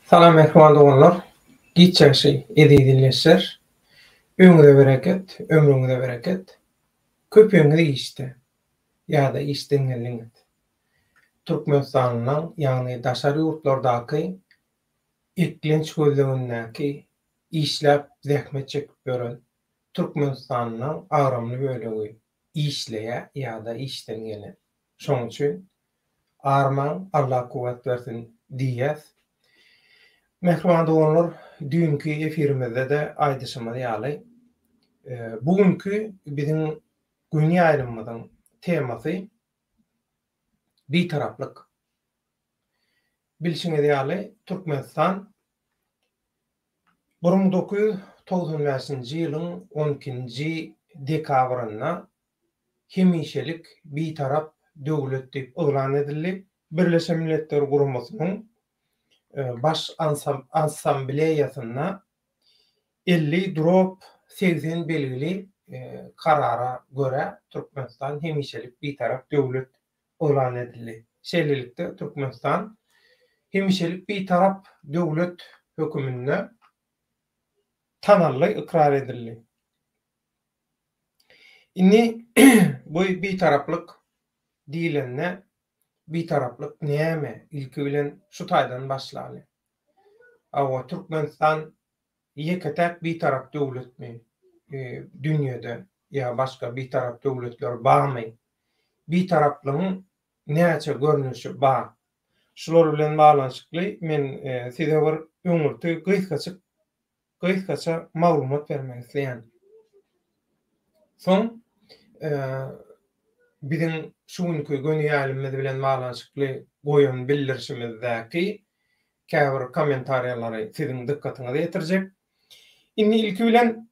Salam mähriban doganlar, giç ýagşy eziz ildeşler. Öňüňize bereket, ömrüňize bereket. Köpüňiz işde ýa-da işden geldiňiz. Türkmenistanlylaň, ýagny daşary ýurtlardaky eklenç gözlegindäki işläp zähmet çekip ýören türkmenistanlylaň agramly bölegi işleýär ýa-da işden gelen. Şoň üçin armaň Allah kuwwat bersin diýýäs. Mähriban doganlar düýnki efirimizde-de aýdyşymyz ýaly bu günki biziň gün ýaýlymymyzyň temasy Bitaraplyk. Bilşiňiz ýaly Türkmenistan 1995-nji ýylyň on ikinji dekabrynda hemişelik Bitarap döwlet diýip yglan edildi. Birleşen Milletler Guramasynyň Baş Assambleýasynda 50 drop 80 belgili karara görä Türkmenistan hemişelik Bitarap döwlet yglan edildi. Şeýlelikde, Türkmenistan hemişelik Bitarap döwlet höküminde tanaldy, ykrar edildi. Indi bu Bitaraplyk diýlende, Bitaraplyk näme? Ilki bilen şu taýdan başlaly. Hawa, Türkmenistan ýeke-täk Bitarap döwletmi dünýede ýa başga Bitarap döwletler barmy? Bitaraplygyň näçe görnüşi bar? Şular bilen baglanyşykly men size bir öňürti gysgaçyk gysgaça maglumat bermek isleýän. Soň biziň şu günki göni ýaýlymymyz bilen baglanyşykly goýan bildirişimizdäki käbir kommentariýalary siziň dykgatyňyza ýetirjek. Indi ilki bilen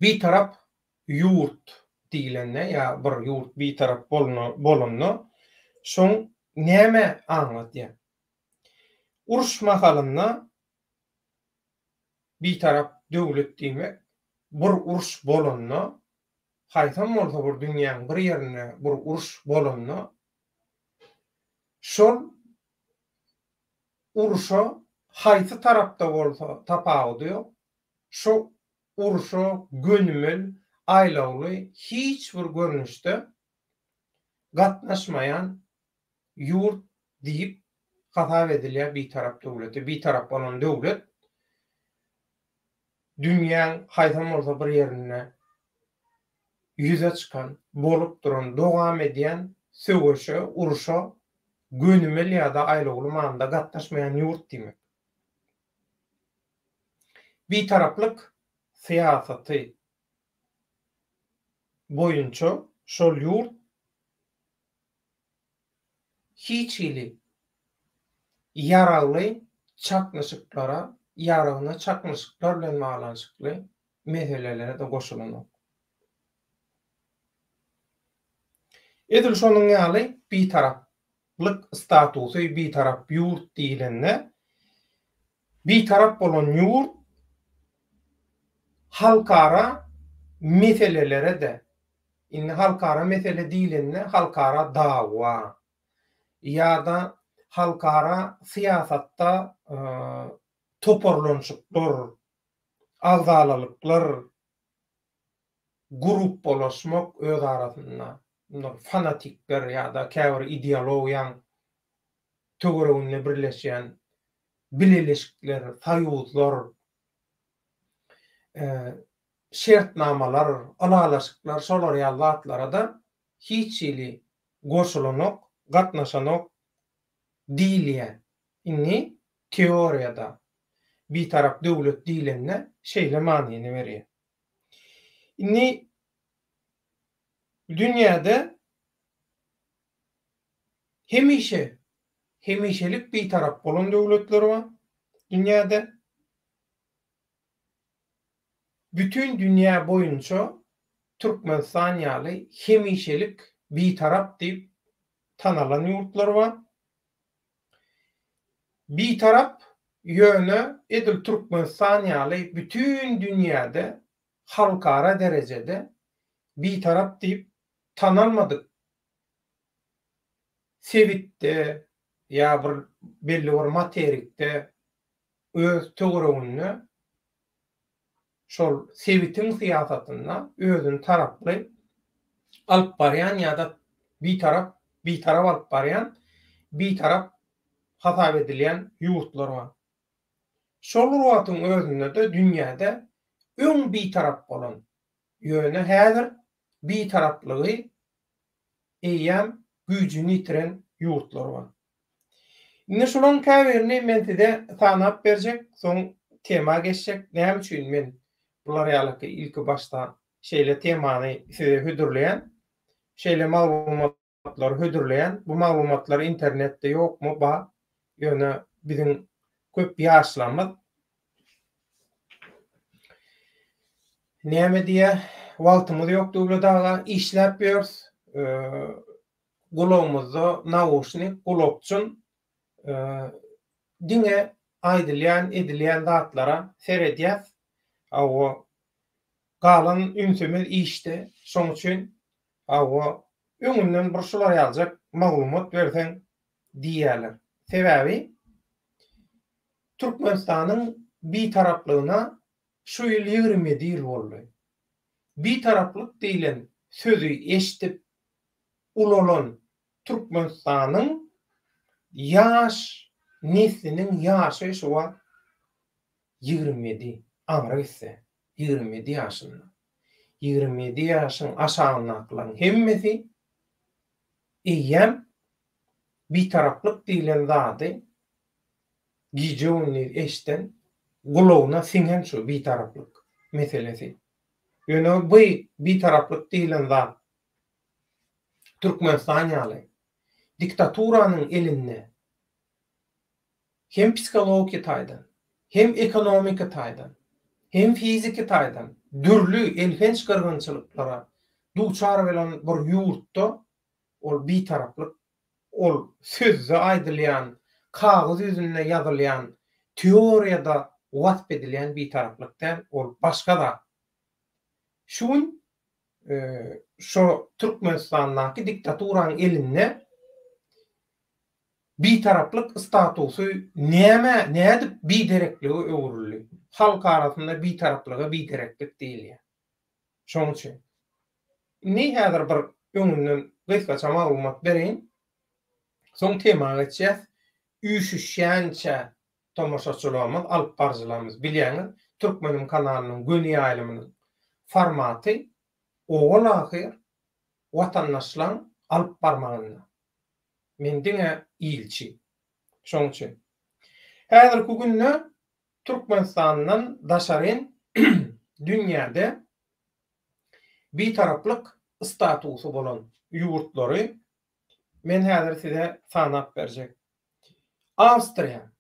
Bitarap ýurt diýlende ýa bir ýurt bitarap bolanda şoň näme aňladýar? Uruş mahalynda Bitarap döwlet diýmek, bir uruş bolanda, haýsam bolsa bir dünýäň bir ýerinde bir uruş bolanda, şol uruşa haýsy tarapda bolsa tapawudy ýok, şo urşa gönümel, aýlawly hiç bir görnüşde gatnaşmaýan ýurt diýip hasap edilýär Bitarap döwleti. Bitarap bolan döwlet dünýäň haýsam bolsa bir ýerinde ýüze çykan, bolup duran, dowam edýän söweşe, urşa gönümel ýa-da aýlawly manyda gatnaşmaýan ýurt diýmek. Bitaraplyk syýasaty boýunça şol ýurt hiç hili ýaragly çaknyşyklara, ýaragly çaknyşyklar bilen baglanyşykly meselelere-de goşulanok. Edil şonuň ýaly bitaraplyk statusy, bitarap ýurt diýlende, bitarap bolan ýurt halkara meselelere-de Indi halkara mesele diýlende halkara dawa ýa-da halkara syýasatda toparlanyşyklar, agzalalyklar, grupbalaşmak öz arasynda, bunlar fanatikler ýa-da käbir ideologiýaň töwereginde birleşýän bileleşikler, soýuzlar, şertnamalar, ylalaşyklar şolar ýaly zatlara-da hiç hili goşulanok, gatnaşanok diýilýär. Indi teoriýada Bitarap döwlet diýlende şeýle manyny berýär. Indi dünýäde hemişe hemişelik bitarap bolan döwletler bar dünýäde. Bütin dünýä boýunça Türkmenistan ýaly hemişelik Bitarap diýip tanalan ýurtlar bar. Bitarap ýöne edil Türkmenistan ýaly bütin dünýäde halkara derejede Bitarap diýip tanalmadyk sebitde. ýa bir belli bir materikde öz töwereginde şol sebitiň syýasatynda özüni taraply alyp barýan ýa-da bitarap bitarap alyp barýan bitarap hasap edilýän ýurtlar bar. Şol bir wagtyň özünde-de dünýäde öň bitarap bolan, ýöne häzir bitaraplygy eýýäm güýjüni ýitiren ýurtlar bar. Indi şolaryň käbirini men size sanap berjek, soň tema geçjek. Näme üçin men bular ýalyky ilki başda şeýle temany size hödürleýän, şeýle maglumatlary hödürleýän. Bu maglumatlar internetde ýokmy? Bar. Ýöne biziň köp ýaşlarymyz näme diýýär, wagtymyz ýok Döwlet aga, işläp ýörüs. Gulagymyzda nauşnik, gulakjyn, diňe aýdylýan, edilýän zatlara seredýäs. Hawa, galan ünsümiz işde. Şoň üçin, hawa, öňünden bir şular ýaljak maglumat berseň diýýärler. Sebäbi Türkmenistanyň Bitaraplygyna şu ýyl 27 ýyl boldy. Bitaraplyk diýlen sözi eşidip ulalan Türkmenistanyň ýaş nesliniň ýaşy şu wagt 27, aňry gitse, 27 ýaşynda. 27 ýaşyň aşagyndakylaryň hemmesi eýýäm Bitaraplyk diýlen zady gije-gündiz eşden, gulagyna siňen şu Bitaraplyk meselesi. Ýöne bu Bitaraplyk diýlen zat Türkmenistan ýaly diktaturanyň elinde hem psihologiki taýdan, hem ekonomiki taýdan, hem fiziki taýdan dürli elhenç gyrgynçylyklara duçar bolan bir ýurtda ol bitaraplyk ol sözde aýdylýan, kagyz ýüzünde ýazylýan, teoriýada wasp edilýän bitaraplyk däl, ol başga zat. Şu gün şo Türkmenistandaky diktaturanyň elinde bitaraplyk statusy nämä, nädip bidereklige öwrüldi? Halk arasynda bitaraplyga bidereklik diýilýär. Şonuň üçin. Indi häzir bir öňünden gysgaça maglumat bereýin. Soň tema geçýäs. Üýşüşýänçä tomaşaçylarymyz, alyp baryjylarymyz bilýäňiz, Türkmenim kanalynyň göni ýaýlymynyň formaty owal-ahyr watandaşlaň alyp barmagynda. Men diňe ilçi. Şonuň üçin. Häzirki günde Türkmenistandan daşaryn dünýäde Bitaraplyk statusy bolan ýurtlary men häzir size sanap berjek. Awstriýa.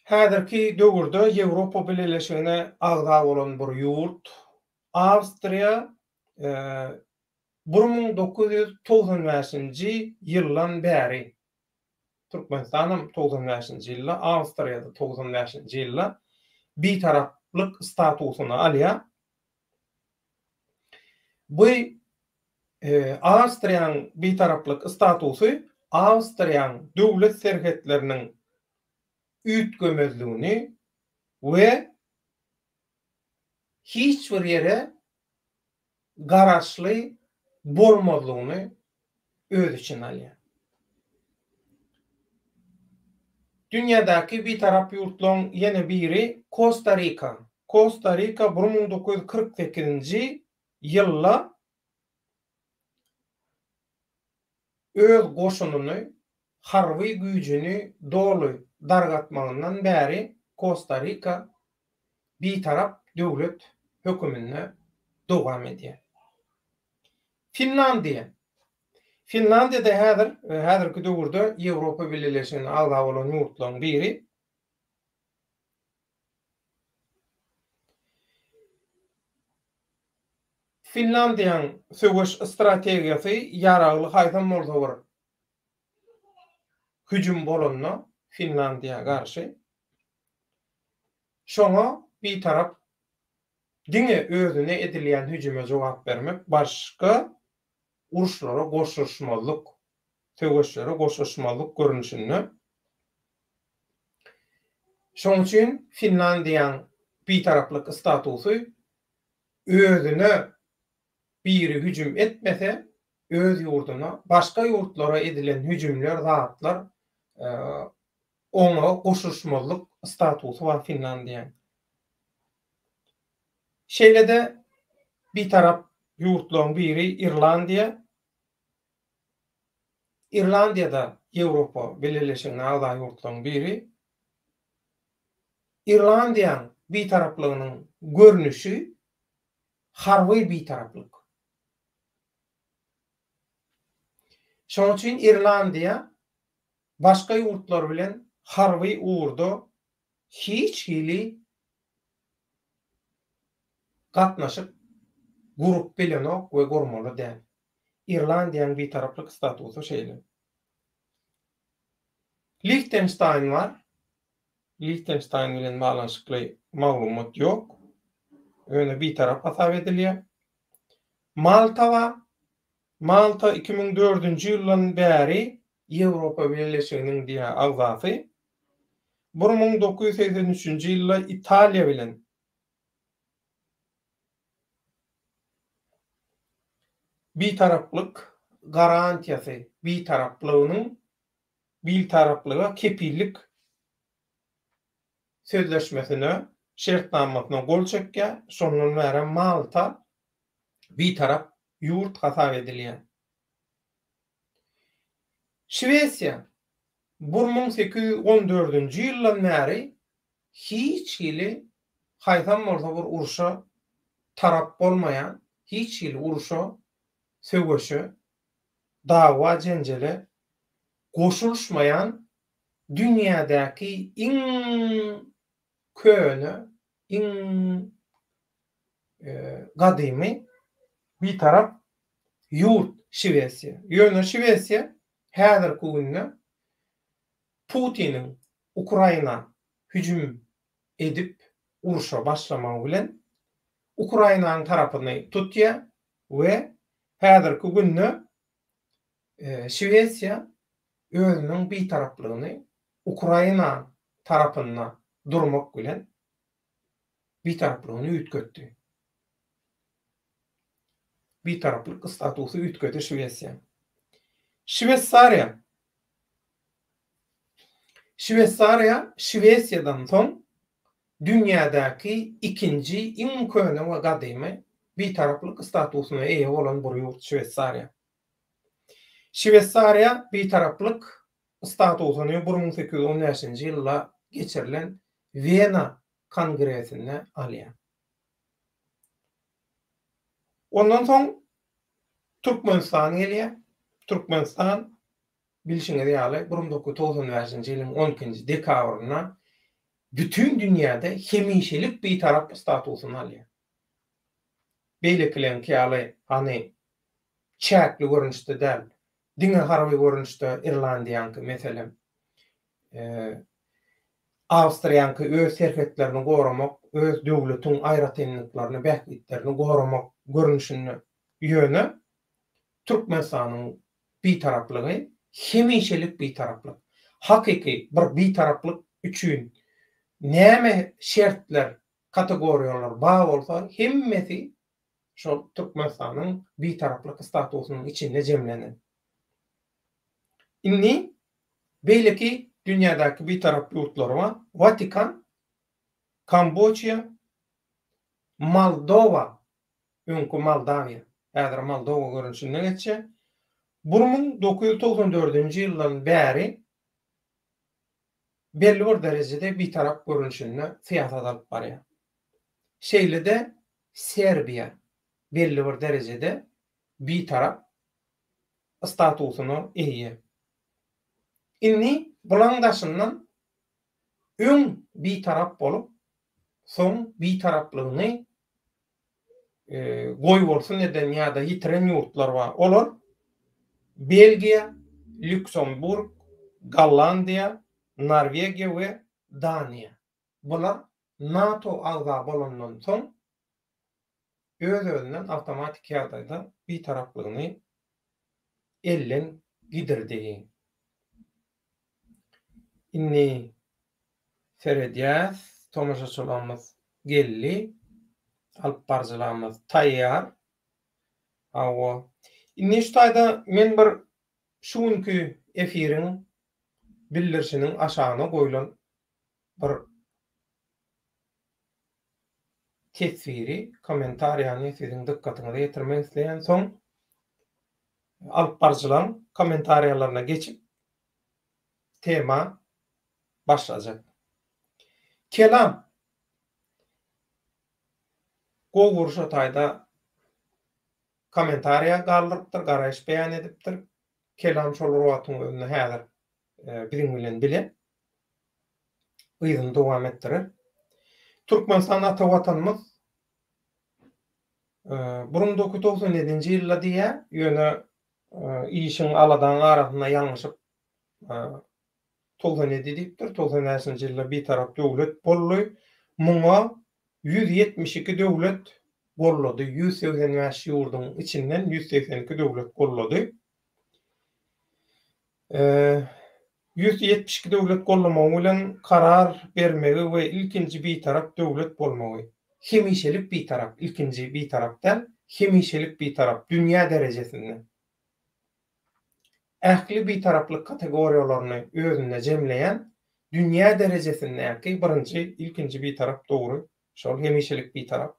Häzirki döwürde Ýewropa Bileleşigine agza bolan bir ýurt. Awstriýa 1995-nji ýyldan bäri, Türkmenistanam 95-nji ýylda, Awstriýa-da 95-nji ýylda Bitaraplyk statusyny alýar. Bu Awstriýanyň bitaraplyk statusy Awstriýanyň döwlet serhetleriniň üýtgemezligini we hiç bir ýere garaşly bolmazlygyny öz içine alýar. Dünýädäki bitarap ýurtlaryň ýene biri Kosta-Rika. Kosta-Rika 1948-nji ýylda öz goşunyny, harby güýjüni doly dargatmagyndan bäri Kosta-Rika bitarap döwlet höküminde dowam edýär. Finlandiýa. Finlandiýada häzir, häzirki döwürde Ýewropa Bileleşigine agza bolan ýurtlaryň biri. Finlandiýanyň söweş strategiýasy ýaragly haýsam bolsa bir hüjüm bolanda Finlandiýa garşy şoňa bitarap diňe özüne edilýän hüjüme jogap bermek başga uruşlara goşulyşmazlyk. Söweşlere goşulyşmazlyk görnüşinde. Şonuň üçin Finlandiýaň bitaraplyk statusy özüne biri hüjüm etmese, öz ýurduna başga ýurtlara edilen hüjümler zatlar oňa goşulyşmazlyk statusy bar Finlandiýaň. Şeýle-de bitarap ýurtlaryň biri Irlandiýa. Irlandiýa-da Ýewropa Bileleşigine agza ýurtlaryň biri. Irlandiýaň bitaraplygynyň görnüşi harby bitaraplyk. Şonuň üçin Irlandiýa başga ýurtlar bilen harby ugurda hiç hili gatnaşyk gurup bilenok we gurmaly däl. Irlandiýanyň bitaraplyk statusy şeýle. Lihtenştaýn bar. Lihtenştaýn bilen baglanyşykly maglumat ýok. Ýöne bitarap hasap edilýär. Malta bar. Malta 2004-nji ýyldan bäri Ýewropa Bileleşiginiň diýä agzasy. 1983-nji ýylda Italiýa bilen Bitaraplyk garantiýasy, bitaraplygynyň bitaraplyga kepillik sözleşmesine, şertnamasyna gol çekýär, şondan bärem Malta bitarap ýurt hasap edilýär. Şwesiýa 1814-nji ýyldan bäri hiç hili haýsam bolsa bir urşa tarap bolmaýan, hiç hili urşa, söweşe, dawa-jenjele goşulyşmaýan dünýädäki iň köne, iň gadymy bitarap ýurt Şwesiýa. Ýöne Şwesiýa häzirki günde Putiniň Ukraina hüjüm edip urşa başlamagy bilen Ukrainanyň tarapyny tutýar we häzirki günde Şwesiýa özüniň bitaraplygyny Ukraina tarapynda durmak bilen bitaraplygyny üýtgetdi. Bitaraplyk statusy üýtgedi Şwesiýa. Şweýsariýa Şweýsariýa Şwesiýadan soň dünýädäki ikinji iň köne we gadymy bitaraplyk statusyna eýe bolan bir ýurt Şweýsariýa. Şweýsariýa bitaraplyk statusyny 1815-nji ýylda geçirilen Wena kongresinde alýar. Ondan soň Türkmenistan gelýär. Türkmenistan bilşiňiz ýaly 1995-nji ýylyň 12-nji dekabrynda bütin dünýäde hemişelik bitarap statusyny alýar. Beýlekileňki ýaly hany çäkli görnüşde däl, diňe harby görnüşde Irlandiýaňky meselem, Awstriýaňky öz serhetlerini goramak, öz döwletiň aýratynlyklaryny, bähbitlerini goramak görnüşinde. Ýöne Türkmenistanyň bitaraplygy hemişelik bitaraplyk. Hakyky bir bitaraplyk üçin näme şertler, kategoriýalar bar bolsa hemmesi şol Türkmenistanyň bitaraplyk statusynyň içinde jemlenen. Indi beýleki dünýädäki bitarap ýurtlar bar. Watikan, Kamboçiýa, Moldowa, öňki Moldawiýa, häzir Moldowa görnüşinde geçýär. 1994-nji ýyldan bäri belli bir derejede bitarap görnüşinde syýasat alyp barýar. Şeýle-de Serbiýa belli bir derejede bitarap statusyna eýe. Indi bulaň daşyndan öň bitarap bolup, soň bitaraplygyny goýbolsun eden ýa-da ýitiren ýurtlar bar. Olar Belgiýa, Lýuksemburg, Gollandiýa, Norwegiýa we Daniýa. Bular NATO agza bolandan soň öz-özünden awtomatiki ýagdaýda bitaraplygyny elden. gidirdi. Indi seredýäs, tomaşaçylarymyz geldi, alyp baryjylarymyz taýýar. Hawa. Indi şu taýda men bir şu günki efiriň bildirişiniň aşagyna goýlan bir teswiri, kommentariýany siziň dykgatyňyza ýetirmek isleýän. Soň alyp baryjylaryň kommentariýalaryna geçip tema başlajak. Kelam Gowur şo taýda kommentariýa galdyrypdyr, garaýyş beýan edipdir. Kelam şol bir wagtyň özünde häzir biziň bilen bile yzyny dowam etdirer. Türkmenistan ata Watanymyz 1997-nji ýylda diýýär, ýöne işiň aladaň arasynda ýalňyşyp 97 diýipdir, 95-nji ýylda Bitarap döwlet boldy. Muňa 172 döwlet gollady, 185 ýurduň içinden 182 döwlet gollady. 172 döwlet gollamagy bilen karar bermegi we ilkinji bitarap döwlet bolmagy. Hemişelik bitarap, ilkinji bitarap däl, hemişelik bitarap dünýä derejesinde. Ähli bitaraplyk kategoriýalaryny özünde jemleýän dünýä derejesindäki birinji, ilkinji bitarap dogry, şol hemişelik bitarap.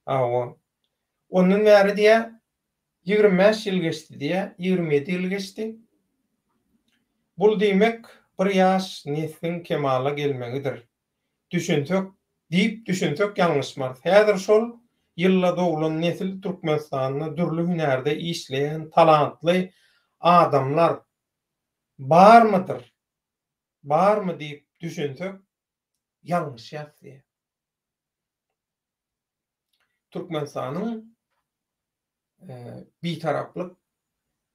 Hawa. Ondan bäri diýýär, 25 ýyl geçdi diýýär, 27 ýyl geçdi. Bul diýmek, bir ýaş nesliň kemala gelmegidir. Düşünsek, diýip düşünsek ýalňyşmarys. Häzir şol ýylda doglan nesil Türkmenistanda dürli hünärde işleýän talantly adamlar barmydyr, barmy diýip düşünsek ýalňyşýas diýýär. Türkmenistanyň Bitaraplyk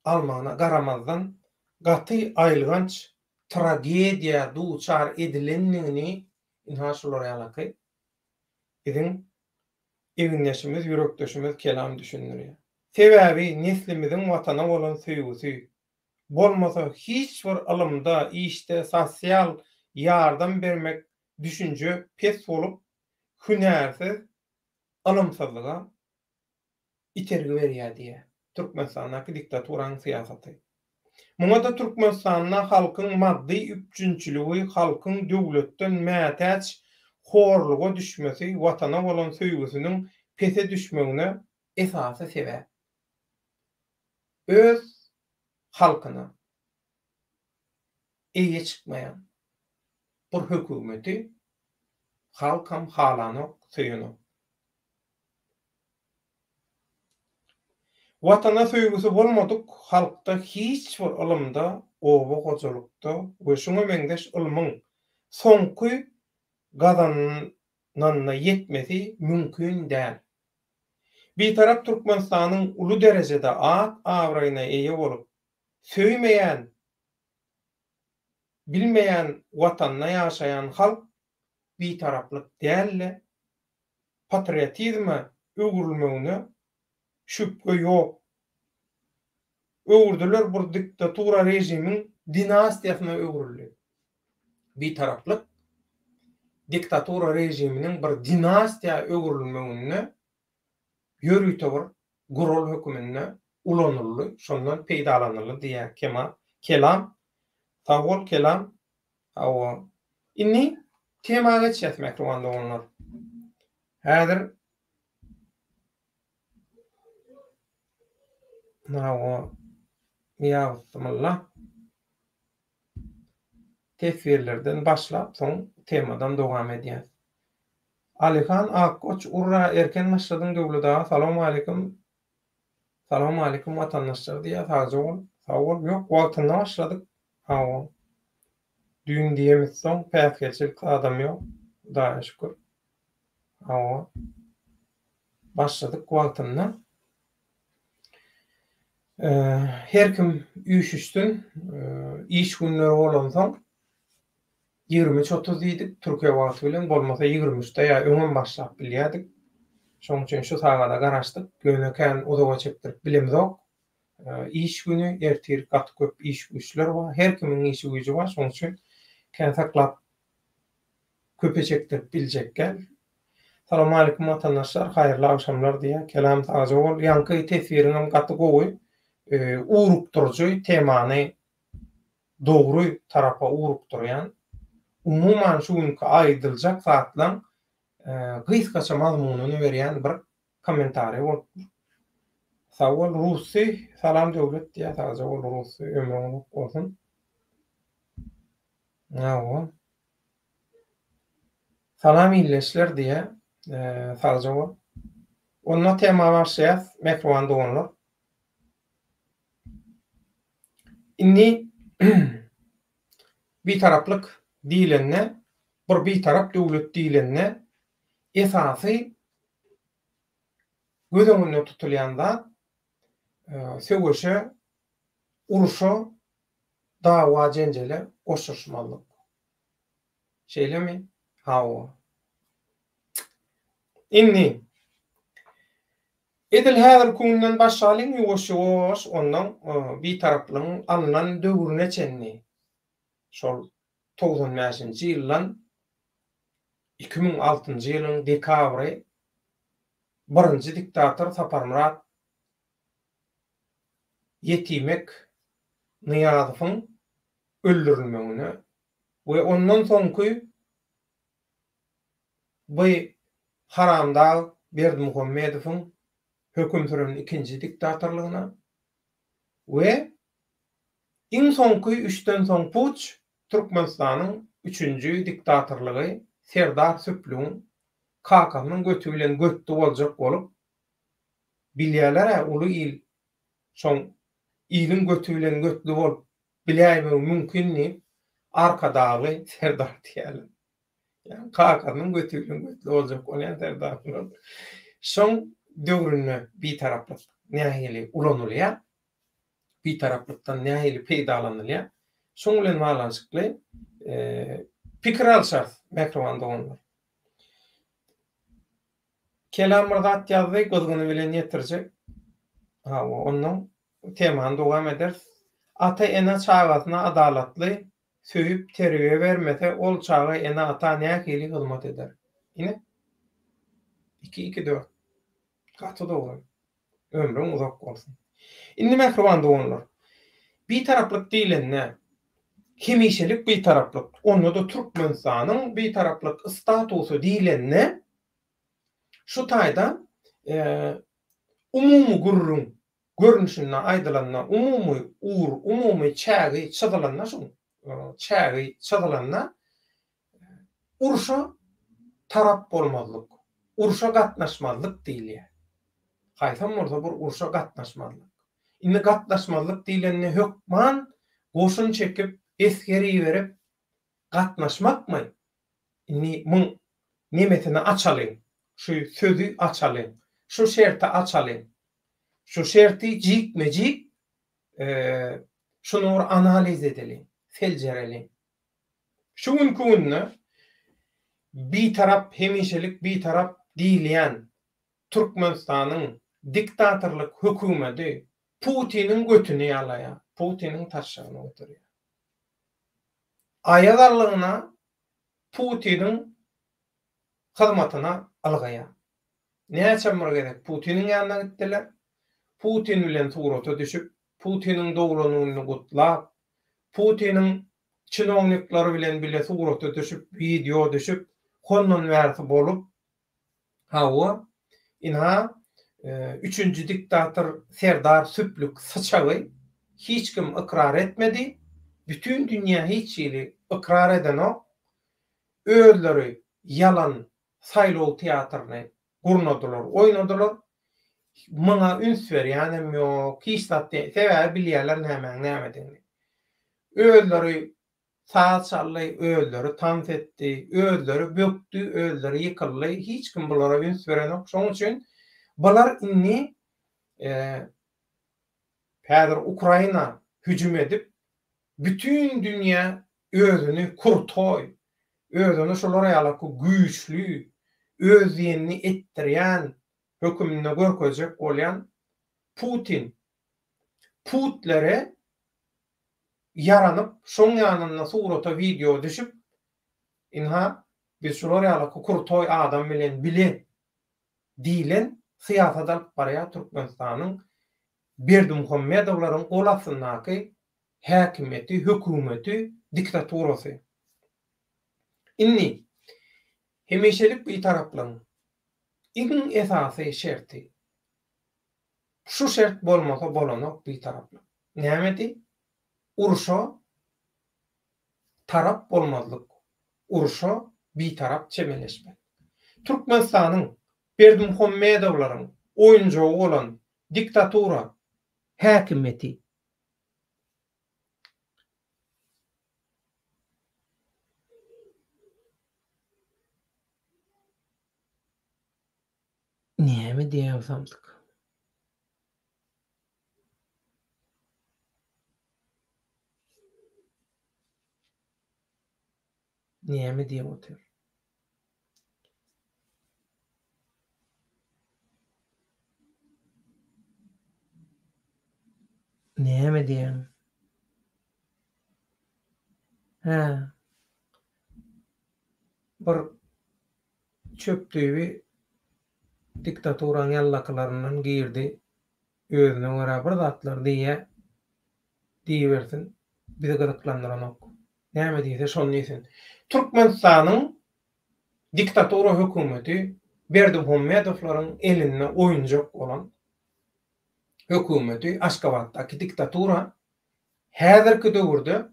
almagyna garamazdan gaty aýylganç tragediýa duçar edilendigini ynha şular ýalaky biziň egindeşimiz, ýürekdeşimiz Kelam düşündirýär. Sebäbi neslimiziň Watana bolan söýgüsi bolmasa hiç bir ylymda, işde sosial ýardam bermek düşünje pes bolup, hünärsiz ylymsyzlyga itergi berýär diýýär. Türkmenistandaky diktaturanyň syýasaty. Muňa-da Türkmenistanda halkyň maddy üpjünçiligi, halkyň döwletden mätäç horluga düşmesi, watana bolan söýgüsiniň pese düşmegine esasy sebäp. Öz halkyna eýe çykmaýan bir hökümeti halkam halanok, söýenok. Watana söýgüsi bolmadyk halkda hiç bir ylymda, oba hojalykda we şuňa meňzeş ylmyň soňky gazananyna ýetmesi mümkin däl. Bitarap Türkmenistanyň uly derejede at-abraýyna eýe bolup, söýmeýän, bilmeýän Watanda ýaşaýan halk bitaraplyk däl-de, patriotizme öwrülmegine şübhe ýok. Öwürdiler bir diktatura režimiň dinastiýasyna öwrüldi. Bitaraplyk diktatura režiminiň bir dinastiýa öwrülmeginde ýörite bir gural höküminde ulanyldy, şondan peýdalanyldy diýýär Kemal. Kelam. Sag bol Kelam. Hawa. Indi tema geçýäs mähriban doganlar. Häzir Hawa. Ýa bismillah. Teswirlerden başlap soň temadan dowam edýäs. Alyhan Akgoç urra erken başladyň Döwlet aga salowmaleýkim Salowmaleýkim watandaşlar diýýär sagja bol sag bol ýok wagtynda başladyk hawa düýn diýemizsoň päsgelçilik zadam ýok Hudaýa şükür hawa başladyk wagtynda her kim üýşüşsin iş günleri bolansoň 23.30 diýdik, Türkiýe wagty bilen, bolmasa 23-de ýa öňem başlap bilýärdik. Şonuň üçin şu sagada garaşdyk. Ýöne kän uzaga çekdirip bilemzok. iş güni, ertir gaty köp iş-güýçler bar. Her kimiň işi-güýji bar, şonuň üçin kän saklap köpe çekdirip biljek däl. Salowmaleýkim watandaşlar, haýyrly agşamlar diýýär. Kelam sagja bol. Ýaňky teswiriňem gaty gowy. Ugrukdyryjy temany dogry tarapa ugrukdyrýan. Umuman şu günki aýdyljak zatlaň gysgaça mazmunyny berýän bir kommentariý bolupdyr. Sag bol Russi, salam Döwlet diýýär. Sagja bol Russi, ömrüň uzak bolsun. Hawa. Salam ildeşler diýýär. Sagja bol. Onda tema başlaýas, mähriban doganlar. Indi Bitaraplyk diýlende, bir bitarap döwlet diýlende esasy göz öňünde tutulýan zat söweşe, urşa, dawa-jenjele goşulyşmazlyk. Şeýlemi? Hawa. Indi, edil häzirki günden başlalyň, ýuwaş-ýuwaş ondan Bitaraplygyň alnan döwrüne çenli, şol 95-nji ýyldan 2006-njy ýylyň dekabry birinji diktator Saparmyrat Ýetimek Nyýazowyň öldürilmegine we ondan soňky bu haramdag Berdimuhamedowyň höküm süren ikinji diktatorlygyna we iň soňky üçden soň puç Türkmenistanyň üçünji diktatorlygy Serdar Süplügiň kakasynyň göti bilen götdi boljak bolup bilýäler-ä uly il şoň iliň göti bilen götli bolup biläýmegi mümkin diýip, Arkadagly Serdar diýýärler. Ýagny kakasynyň göti bilen götli boljak bolýan Serdarlar. Şoň döwründe Bitaraplyk nähili ulanylýar? Bitaraplykdan nähili peýdalanylýar? Şoň bilen baglanyşykly pikir alşarys, mähriban doganlar. Kelam bir zat ýazdy, gyzgyny bilen ýetirjek. Hawa, onnoň temany dowam ederis. Ata-ene çagasyna adalatly, söýüp terbiýe bermese, ol çaga ene-ata nähili hyzmat eder? Ine. Iki, iki, dört. Gaty dogry. Ömrüň uzak bolsun. Indi mähriban doganlar, Bitaraplyk diýlende, hemişelik Bitaraplyk, onda-da Türkmenistanyň Bitaraplyk statusy diýlende, şu taýda umumy gürrüň görnüşinde aýdylanda, umumy ugur, umumy çägi çyzylanda şuň çägi çyzylanda urşa tarap bolmazlyk, urşa gatnaşmazlyk diýilýär. Haýsam bolsa bir urşa gatnaşmazlyk. Indi gatnaşmazlyk diýlende hökman goşun çekip, esger iberip gatnaşmakmy? Indi muň nemesini açalyň, şu sözi açalyň, şu şerti açalyň. Şu şerti jikme-jik şuny bir analiz edeliň, seljereliň. Şu günki günde Bitarap, hemişelik Bitarap diýilýän Türkmenistanyň diktatorlyk hökümeti Putiniň götüni ýalaýar, Putiniň taşşagyny göterýär. Aýak allygyna Putiniň hyzmatyna ylgaýar. Näçe bir gezek Putiniň ýanyna gitdiler. Putin bilen surata düşüp, Putiniň doglan gününi gutlap, Putiniň çinownikleri bilen bile surata düşüp, wideo düşüp, hondan bärsi bolup, hawa, ynha, üçünji diktator Serdar Süplük syçagy hiç kim ykrar etmedi, bütin dünýä hiç hili ykrar edenok, özleri ýalan saýlaw teatryny gurnadylar, oýnadylar. Muňa üns berýänem ýok, hiç zat diýen, sebäbi bilýärler nämäň nämedigini. Özleri saz çaldy, özleri tans etdi, özleri bökdi, özleri ýykyldy, hiç kim bulara üns berenok. Şonuň üçin bular indi häzir Ukraina hüjüm edip, bütin dünýä özüni krutoý, özüni şular ýalaky güýçli, öz diýenini etdirýän höküminde görkezjek bolýan Putin. Putlere ýaranyp, şoň ýanynda surata, wideo düşüp, ynha, biz şular ýaly krutoý adam bilen bile diýlen syýasat alyp barýar Türkmenistanyň Berdimuhamedowlaryň gol astyndaky häkimiýeti, hökümeti, diktaturasy. Indi, hemişelik Bitaraplygyň iň esasy şerti, şu şert bolmasa bolanok Bitaraplyk. Nämedi? Urşa tarap bolmazlyk, urşa bitarap çemeleşmek. Türkmenistanyň Berdimuhamedowlaryň oýunjagy bolan diktatura häkimiýeti Näme diýýäň samsyk? Näme diýip otyr? Näme diýýäň? Hä. Bir çöp düýbi diktaturaň ýallakylaryndan girdi. Özüne görä bir zatlar diýýä. Diýibersin. Bizi gyzyklandyranok. Näme diýse şony diýsin. Türkmenistanyň diktatura hökümeti Berdimuhamedowlaryň elinde oýunjak bolan hökümeti Aşgabatdaky diktatura häzirki döwürde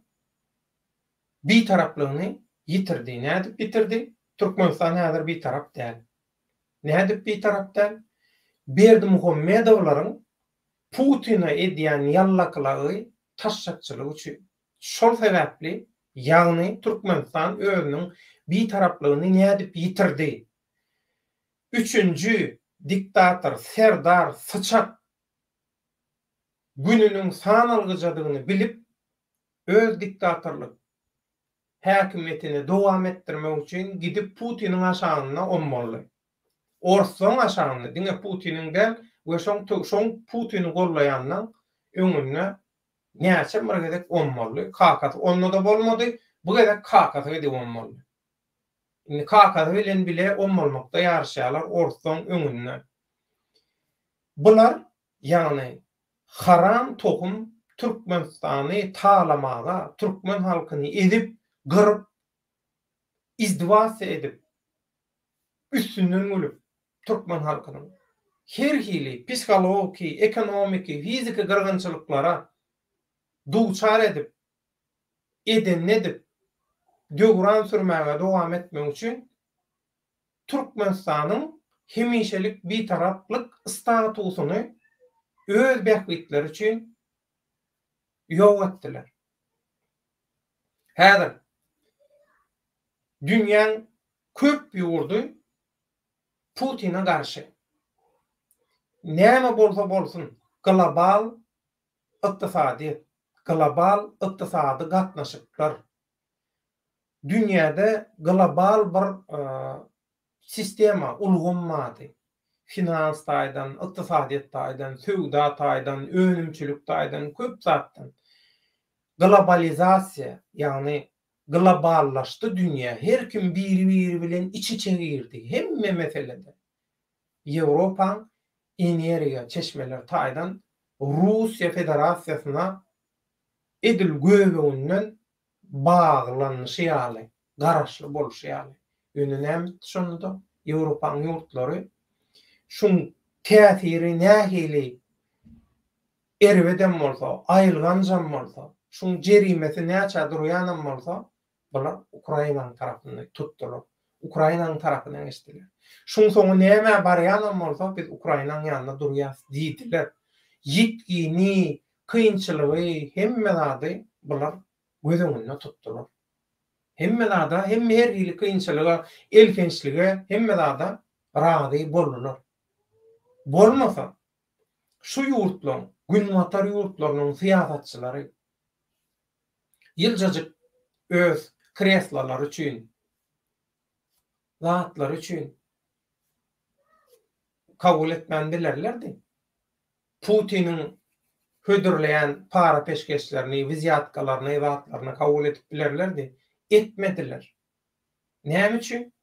bitaraplygyny ýitirdi. Nädip ýitirdi? Türkmenistan häzir bitarap däl. Nädip bitarap däl? Berdimuhamedowlaryň Putine edýän ýallakylagy taşşakçylygy üçin. Şol sebäpli, ýagny Türkmenistan özüniň bitaraplygyny nädip ýitirdi? Üçünji diktator Serdar Syçak gününiň sanalgyjadygyny bilip, öz diktatorlyk häkimiýetini dowam etdirmek üçin gidip Putiniň aşagynda ommaldy. Orslaň aşagynda, diňe Putiniň däl we şoň şoň Putini gollaýanlaň öňünde näçe bir gezek ommaldy. Kakasy onda-da bolmady, bu gezek kakasy gidip ommaldy. Indi kakasy bilen bile ommalmakda ýaryşýarlar orslaň öňünde. Bular, ýagny haram tohum Türkmenistany talamaga, türkmen halkyny ezip, gyryp, izdewasiýa edip, üstünden gülüp, türkmen halkynyň her hili psihologiki, ekonomiki, fiziki gyrgynçylyklara duçar edip, edenini edip, döwran sürmäge dowam etmek üçin Türkmenistanyň hemişelik Bitaraplyk statusyny öz bähbitleri üçin ýok etdiler. Häzir dünýäň köp ýurdy Putine garşy. Näme bolsa bolsun, global ykdysadyýet, global ykdysady gatnaşyklar, dünýäde global bir sistema, ulgam bardy. Finans taýdan, ykdysadyýet taýdan, söwda taýdan, önümçilik taýdan, köp zatdan. Globalizasiýa, ýagny globallaşdy dünýä, her kim biri-biri bilen iç-içe girdi, hemme meselede. Ýewropaň energiýa çeşmeleri taýdan Russiýa Federasiýasyna edil göbeginden baglanyşy ýaly, garaşly bolşy ýaly. Ýöne näme etdi şonda-da Ýewropaň ýurtlary şuň täsiri nähili erbedem bolsa, aýylganjam bolsa, şuň jerimesi näçä durýanam bolsa, bular Ukrainanyň tarapyny tutdular. Ukrainanyň tarapyna geçdiler. Şuň soňy nämä barýanam bolsa, biz Ukrainanyň ýanynda durýas diýdiler. Ýitgini, kynçylygy, hemme zady bular göz öňünde tutdular. Hemme zada, hemme her hili kynçylyga, elhençlige, hemme zada razy boldular. Bolmasa, şu ýurtlaryň, günbatar ýurtlarynyň syýasatçylary ýyljajyk öz kreslalary üçin, zatlary üçin kabul etmän bilerlerdi. Putiniň. hödürleýän para-peşgeşlerini, wzýatkalaryny, zatlaryny kabul edip bilerlerdi. Etmediler. Näme üçin?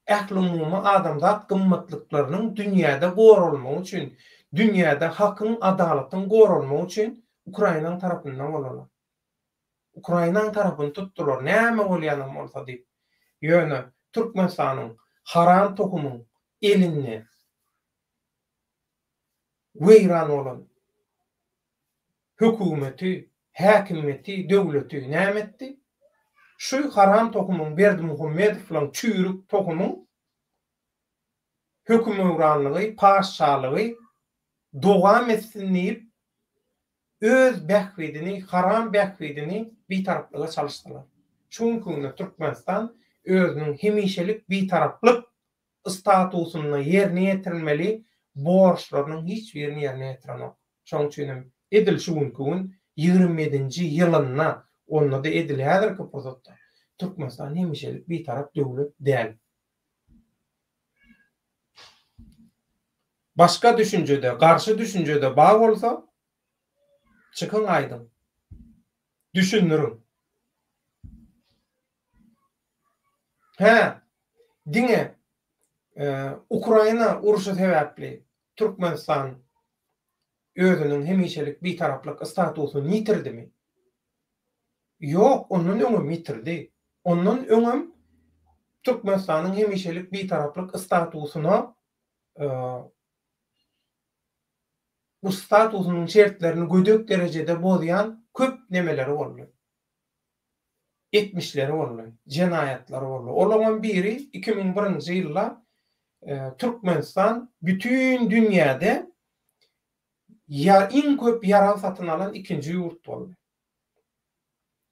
Ählumumy adamzat gymmatlyklarynyň dünýäde goralmagy üçin, dünýäde hakyň, adalatyň goralmagy üçin Ukrainanyň tarapynda bolarlar. Ukrainanyň tarapyny tutdular, näme bolýanam bolsa diýip. Ýöne Türkmenistanyň haram tohumyň elinde weýran bolan hökümeti, häkimiýeti, döwleti näme etdi? Şu haram tohumyň Berdimuhamedowlaň çüýrük tohumyň hökümewranlygy, paşşalygy dowam etsin diýip öz bähbidini, haram bähbidini bitaraplyga çalyşdylar. Şu günki günde Türkmenistan özüniň hemişelik bitaraplyk statusynda ýerine ýetirilmeli borçlarynyň hiç birini ýerine ýetirenok. Şonuň üçin hem edil şu günki gün 27-nji ýylynda, onda-da edil häzirki pursatda Türkmenistan hemişelik bitarap döwlet däl. Başga düşünjede, garşy düşünjede bar bolsa, çykyň aýdyň. Düşündiriň. Hä, diňe Ukraina urşy sebäpli Türkmenistan özüniň hemişelik bitaraplyk statusyny ýitirdimi? Ýok, ondan öňem ýitirdi. Ondan öňem Türkmenistanyň hemişelik bitaraplyk statusyna bu statusynyň şertlerini gödek derejede bozýan köp nemeleri boldy. Etmişleri boldy, jenaýatlary boldy. Olaňam biri 2001-nji ýylda Türkmenistan bütin dünýäde iň köp ýarag satyn alan ikinji ýurt boldy.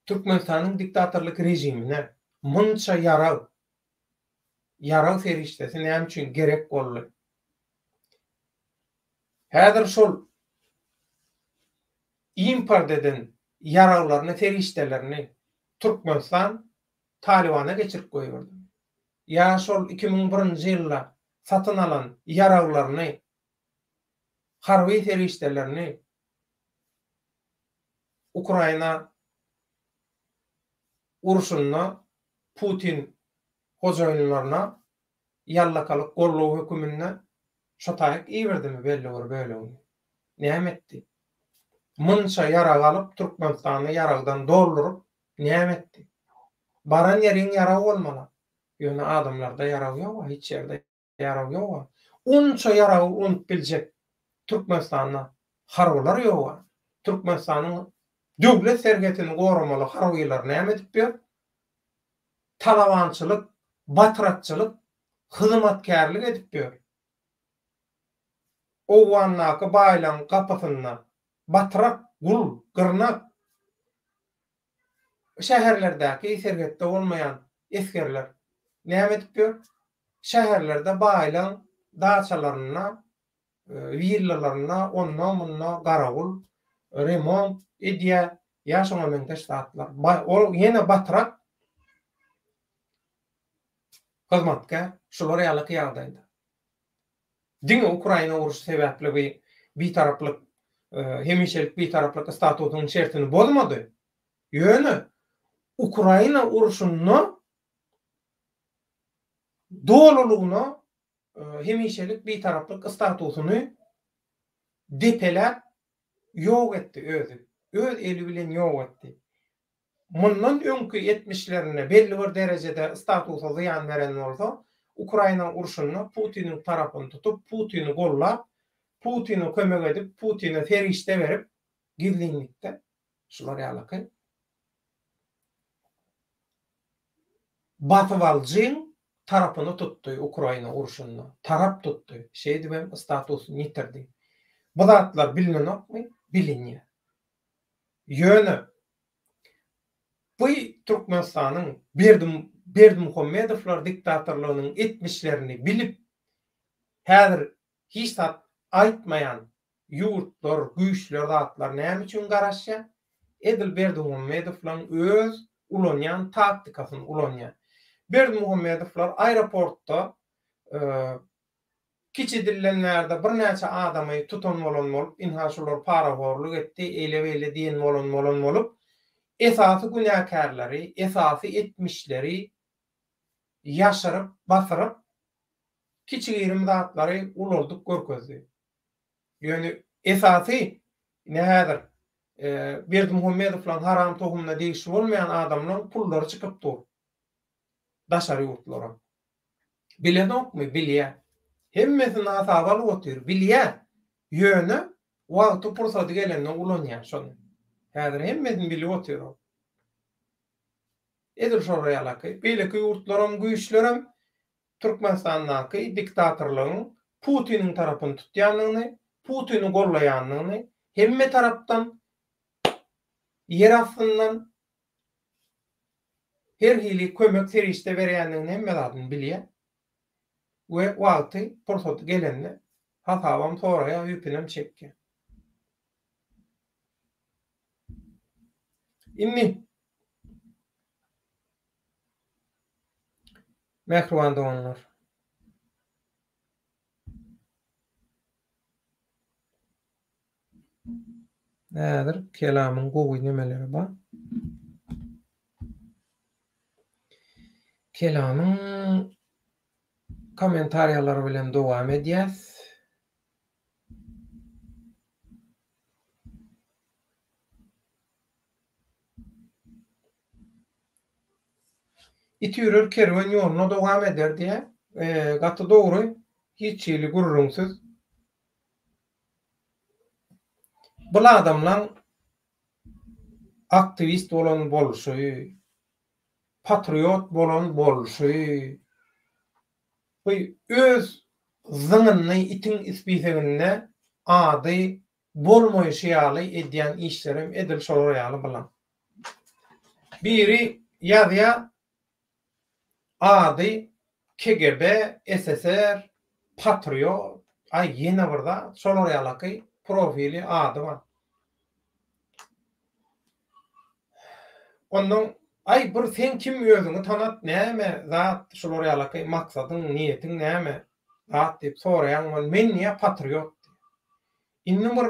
Türkmenistanyň diktatorlyk režimine munça ýarag, ýarag serişdesi näme üçin gerek boldy? Häzir şol import eden ýaraglaryny, serişdelerini Türkmenistan Talybana geçirip goýberdi. Ýa şol 2001-nji ýylda satyn alan ýaraglaryny, harby serişdelerini Ukraina urşunda Putin hojaýynlaryna ýallakalyk goldaw höküminde şo taýyk iberdimi belli bir bölegini? Näme etdi? Munça ýarag alyp Türkmenistany ýaragdan dolduryp näme etdi? Baran ýeriň ýarag bolmaly. Ýöne adamlarda ýarag ýoga hiç ýerde ýarag ýoga. Onça ýaragy ulanyp biljek Türkmenistanda harbylar ýoga. Türkmenistanyň döwlet serhetini goramaly harbylar näme edip ýör? Talabançylyk, batrakçylyk, hyzmatkärlik edip ýör. Owgandaky baýlaň gapysynda batrak, gul, gyrnak. Şäherlerdäki serhetde bolmaýan esgerler näme edip ýör? Şäherlerde baýlaň daçalarynda, willalarynda onda-munda garawul, remont edýär ýa şoňa meňzeş zatlar. Ol ýene batrak hyzmatkär, şular ýalyky ýagdaýda. Diňe Ukraina urşy sebäpli bu bitaraplyk, hemişelik bitaraplyk statusynyň şertini bozmady. Ýöne Ukraina urşunda dolulygyna hemişelik bitaraplyk statusyny depeläp ýok etdi özi. Öz eli bilen ýok etdi. Mundan öňki etmişlerinde belli bir derejede statusa zyýan beren bolsa, Ukraina urşunda Putiniň tarapyny tutup, Putini gollap, Putine kömek edip, Putine serişde berip, gizlinlikde şular ýalyky basybalyjyň tarapyny tutdy Ukraina urşunda, tarap tutdy, şeýdibem statusyny ýitirdi. Bu zatlar bilinenokmy? Bilinýär. Ýöne bu Türkmenistanyň Berdi Berdimuhamedowlar diktatorlygynyň etmişlerini bilip, häzir hiç zat aýtmaýan ýurtlar, güýçler zatlar näme üçin garaşýar? Edil Berdimuhamedowlaryň öz ulanýan taktikasyny ulanýar. Berdimuhamedowlar aeroportda. Kiçi dilden bärde birnäçe adamy tutan bolan bolup, ynha şular parahorluk etdi, eýle-beýle diýen bolan bolan bolup, esasy günäkärleri, esasy etmişleri ýaşyryp, basyryp, kiçi-girim zatlary ulaldyp görkezdi. Ýöne esasy, ine häzir Berdimuhamedowlaryň haram tohumyna degişli bolmaýan adamlaryň pullary çykyp dur daşary ýurtlara. Bilenokmy? Bilýär. Hemmesini hasaba alyp otyr. Bilýär. Ýöne wagty pursady gelende ulanýar şony. Häzir hemmesini bilip otyr ol. Edil şolar ýalaky. Beýleki ýurtlaram, güýçlerem Türkmenistandaky diktatorlygyň Putiniň tarapyny tutýandygyny, Putini gollaýandygyny hemme tarapdan ýer astyndan her hili kömek serişde berýändigini hemme zadyny bilýär we wagty pursaty gelende hasabam soraýar ýüpünem çekýär. Indi mähriban doganlar. Häzir kelamyň gowy nemeleri bar. Kelamyň kommentariýalary bilen dowam edýäs. It üýrer kerwen ýoluna dowam eder diýýär. Gaty dogry, hiç hili gürrüňsiz. Bul adamlaň aktiwist bolan bolşy, patriot bolan bolşy, bu öz zyňyndy itiň ispiseginde ady bolmaýşy ýaly edýän işlerem edil şolar ýaly bulan. Biri ýazýar Ady KGB, SSR, patriot, aý ýene bir zat, şolar ýalaky profili ady bar. Ondan aý bir sen kim özüňi tanat näme zat şular ýalaky maksadyň niýetiň näme zat diýip soraýaň ol men diýýär patriot diýýär. Indi bir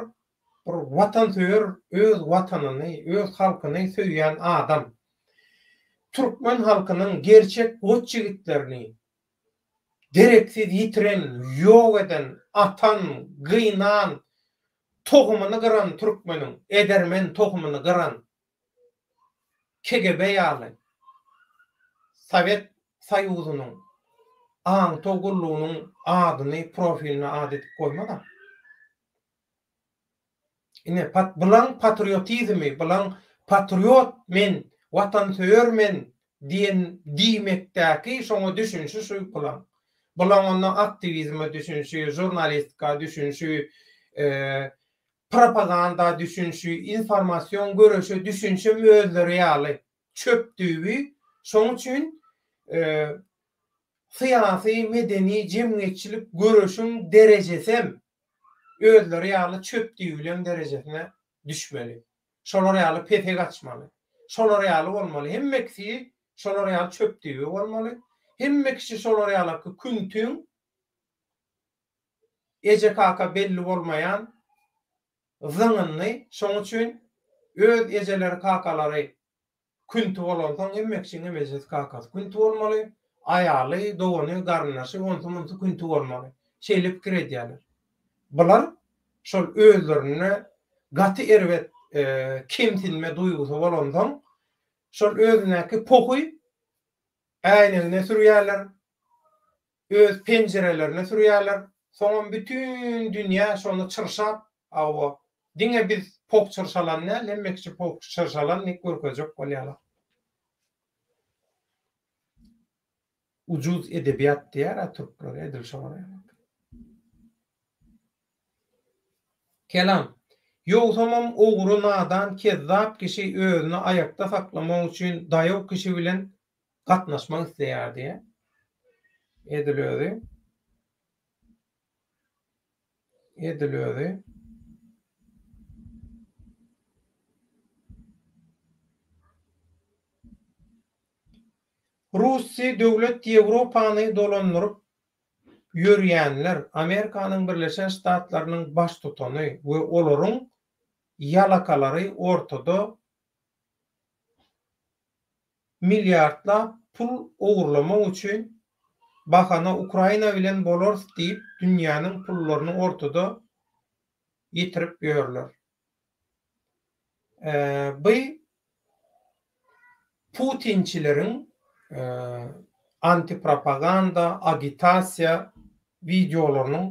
Bir watansöýer öz watanyny, öz halkyny söýýän adam. Türkmen halkynyň gerçek goç ýigitlerini dereksiz ýitiren, ýok eden, atan, gynan, tohumyny gyran türkmeniň edermen tohumyny gyran KGB ýaly Sowet Soýuzynyň aňtaw gullugynyň adyny profiline ad edip goýmaz-a. Ine, pat, bulaň patriotizmi, bulaň patriot men, watansöýer men diýen diýmekdäki şoňa düşünşi şu bulaň. Bulaň onda aktiwizme düşünşi, žurnalistika düşünşi, propaganda düşünşi, informasion göreşe düşünşem özleri ýaly çöp düýbi. Şoň üçin syýasy, medeni, jemgyýetçilik göreşiň derejesem özleri ýaly çöp düýbileň derejesine düşmeli. Şolar ýaly pese gaçmaly. Şolar ýaly bolmaly. Hemme kisi şolar ýaly çöp düýbi bolmaly. Hemme kişi şolar ýalaky küntüň eje-kaka belli bolmaýan zyňyndy. Şoň üçin öz ejeleri kakalary Künti bolansoň hemme kişiň hem ejesi kakasy künti bolmaly, aýaly, dogany, garyndaşy, onsy-munsy künti bolmaly. Şeýle pikir edýärler. Bular şol özlerinde gaty erbet kemsinme duýgusy bolansoň, şol özündäki pohy äýnegine sürýärler, öz penjirelerine sürýärler, soňam bütin dünýä şony çyrşap, hawa, diňe biz poh çyrşalan däl, hemme kişi poh çyrşalan diýip görkezjek bolýarlar. Ujuz edebiýat diýýär-ä türkler, edil şolar ýaly. Kelam. Ýogsamam ogry, nadan, kezzap kişi özüni aýakda saklamak üçin daýaw kişi bilen gatnaşmak isleýär diýýär. Edil özi. Edil özi. Russiýa döwlet Ýewropany dolandyryp. ýörýänler Amerikanyň Birleşen Ştatlarynyň baştutany we olaryň ýalakalary ortada milliardlap pul ogurlamak üçin bahana Ukraina bilen bolarys diýip dünýäniň pullaryny ortada ýitirip ýörler. By putinçileriň antipropaganda, agitasiýa wideolarynyň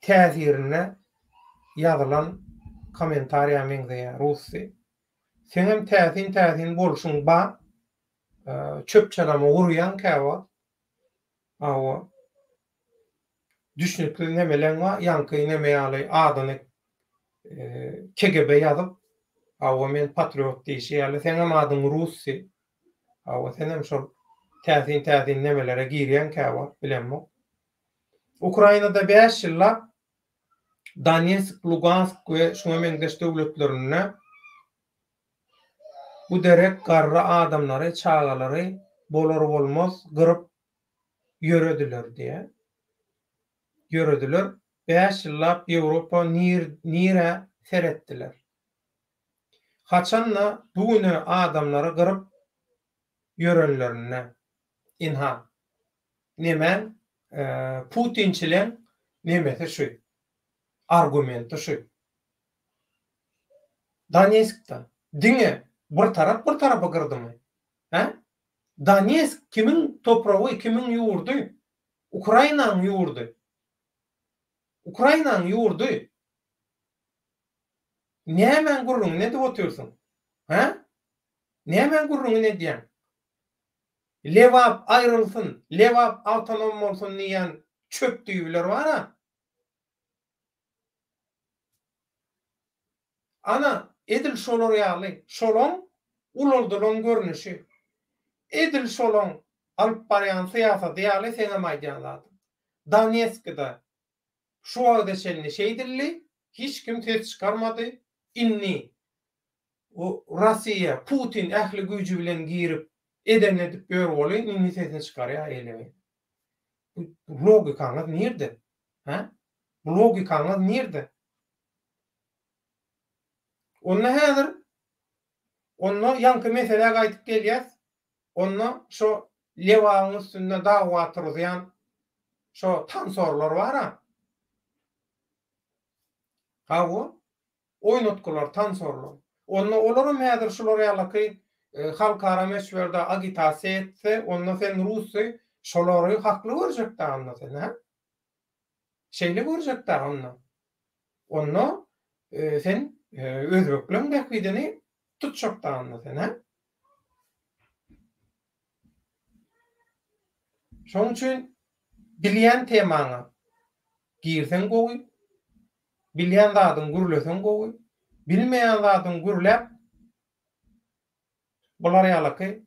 täsirinde ýazylan kommentariýa meňzeýär Russi. Seňem täsin-täsin bolşuň ba, çöp-çalama urýaň käwagt. Hawa. Düşnüksiz nemeleň bar, ýaňky neme ýaly adyny KGB ýazyp, hawa men patriot diýşi ýaly, seňem adyň Russi. Hawa, senem şol täsin-täsin nemelere girýäň käwagt, bilemok. Ukrainada bäş ýyllap Donetsk, Lugansk we şuňa meňzeş döwletlerinde bu derek garry adamlary, çagalary bolar-bolmaz gyryp ýörediler diýýär. Ýörediler. Bäş ýyllap Ýewropa nirä seretdiler. Haçan-da bu güne adamlary gyryp ýörenlerinde, ynha, nemäň, putinçileň nemesi şu, argumenti şu. Donetskde diňe bir tarap bir tarapy gyrdymy? Hä? Donetsk kimiň topragy, kimiň ýurdy? Ukrainanyň ýurdy. Ukrainanyň ýurdy. Nämäň gürrüňini edip otyrsyň? Hä? Nämäň gürrüňini edýäň? Lebap aýrylsyn, Lebap awtonom bolsun diýýän çöp düýbiler bar-a. Ana, edil şolar ýaly, şolaň ulaldylan görnüşi. Edil şolaň alyp barýan syýasaty ýaly seňem aýdýan zadyň. Donetskide şu wagta çenli şeýdildi, hiç kim ses çykarmady, indi Rossiýa, Putin ähli güýji bilen girip, edenini edip ýör welin, indi sesini çykarýar eýle-beýle. Bu logikaňyz nirde? Hä? Bu logikaňyz nirde? Onda häzir onda ýaňky meselä gaýdyp gelýäs. Onda şo Lebabyň üstünde dawa turuzýan şo tansorlar bar-a. Hawa, oýnatgylar, tansorlar. Onda olaram häzir şular ýalaky halkara möçberde agitasiýa etse, onda sen rusy şolary hakly görjek-dä onda sen, hä? Şeýle görjek-dä onda. Onda sen özbekleň bähbidini tutjak-da onda sen, hä? Şonuň üçin bilýän temaňa girseň gowy, bilýän zadyň gürleseň gowy, bilmeýän zadyň gürläp bular ýalaky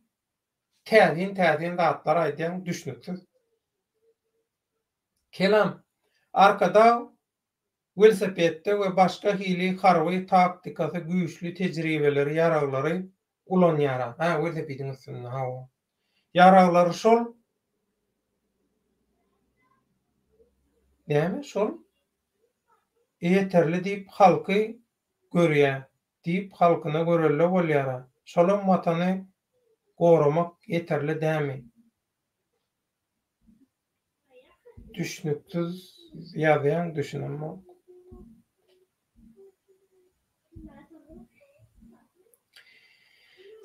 täsin-täsin zatlar aýdýaň düşnüksiz. Kelam, Arkadag welosipedde we başga hili harby taktikasy güýçli tejribeleri ýaraglary ulanýar. Hä, welosipediň üstünde, hawa. Ýaraglary şol Näme şol? Ýeterli diýip halky görýä diýip halkyna görelde bolýara. Şolam watany goramak ýeterli dämi? Düşnüksiz ýazýaň düşünemok.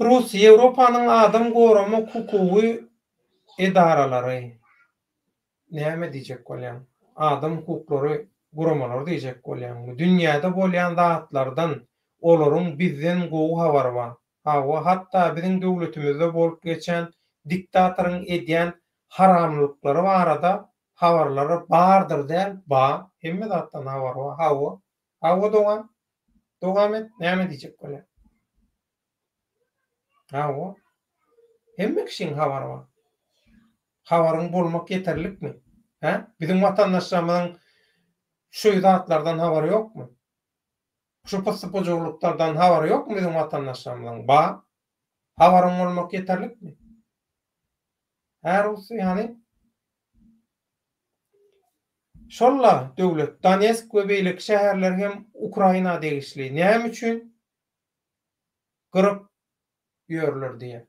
Rus Ýewropanyň adam goramak hukugy edaralary näme diýjek bolýaň? Adam hukuklary guramalary diýjek bolýaňmy? Dünýäde bolýan zatlardan olaryň bizden gowy habary bar. Hawa, hatda biziň döwletimizde bolup geçen diktatoryň edýän haramlyklary barada habarlary bardyr däl, ba, hemme zatdan habary bar, hawa, hawa dowam, dowam et, näme diýjek bolýaň? Hawa, hemme kişiň habary bar. Habaryň bolmak ýeterlikmi? Hä? Biziň watandaşlarymyzyň şu zatlardan habary ýokmy? Şu pyssy-pujurlyklardan habary ýokmy biziň watandaşlarymyzyň? Bar. Habaryň bolmak ýeterlikmi? Hä Rusy hany? Şol-la döwlet, Donetsk we beýleki şäherler hem Ukraina degişli. Näme üçin gyryp ýörler diýýär.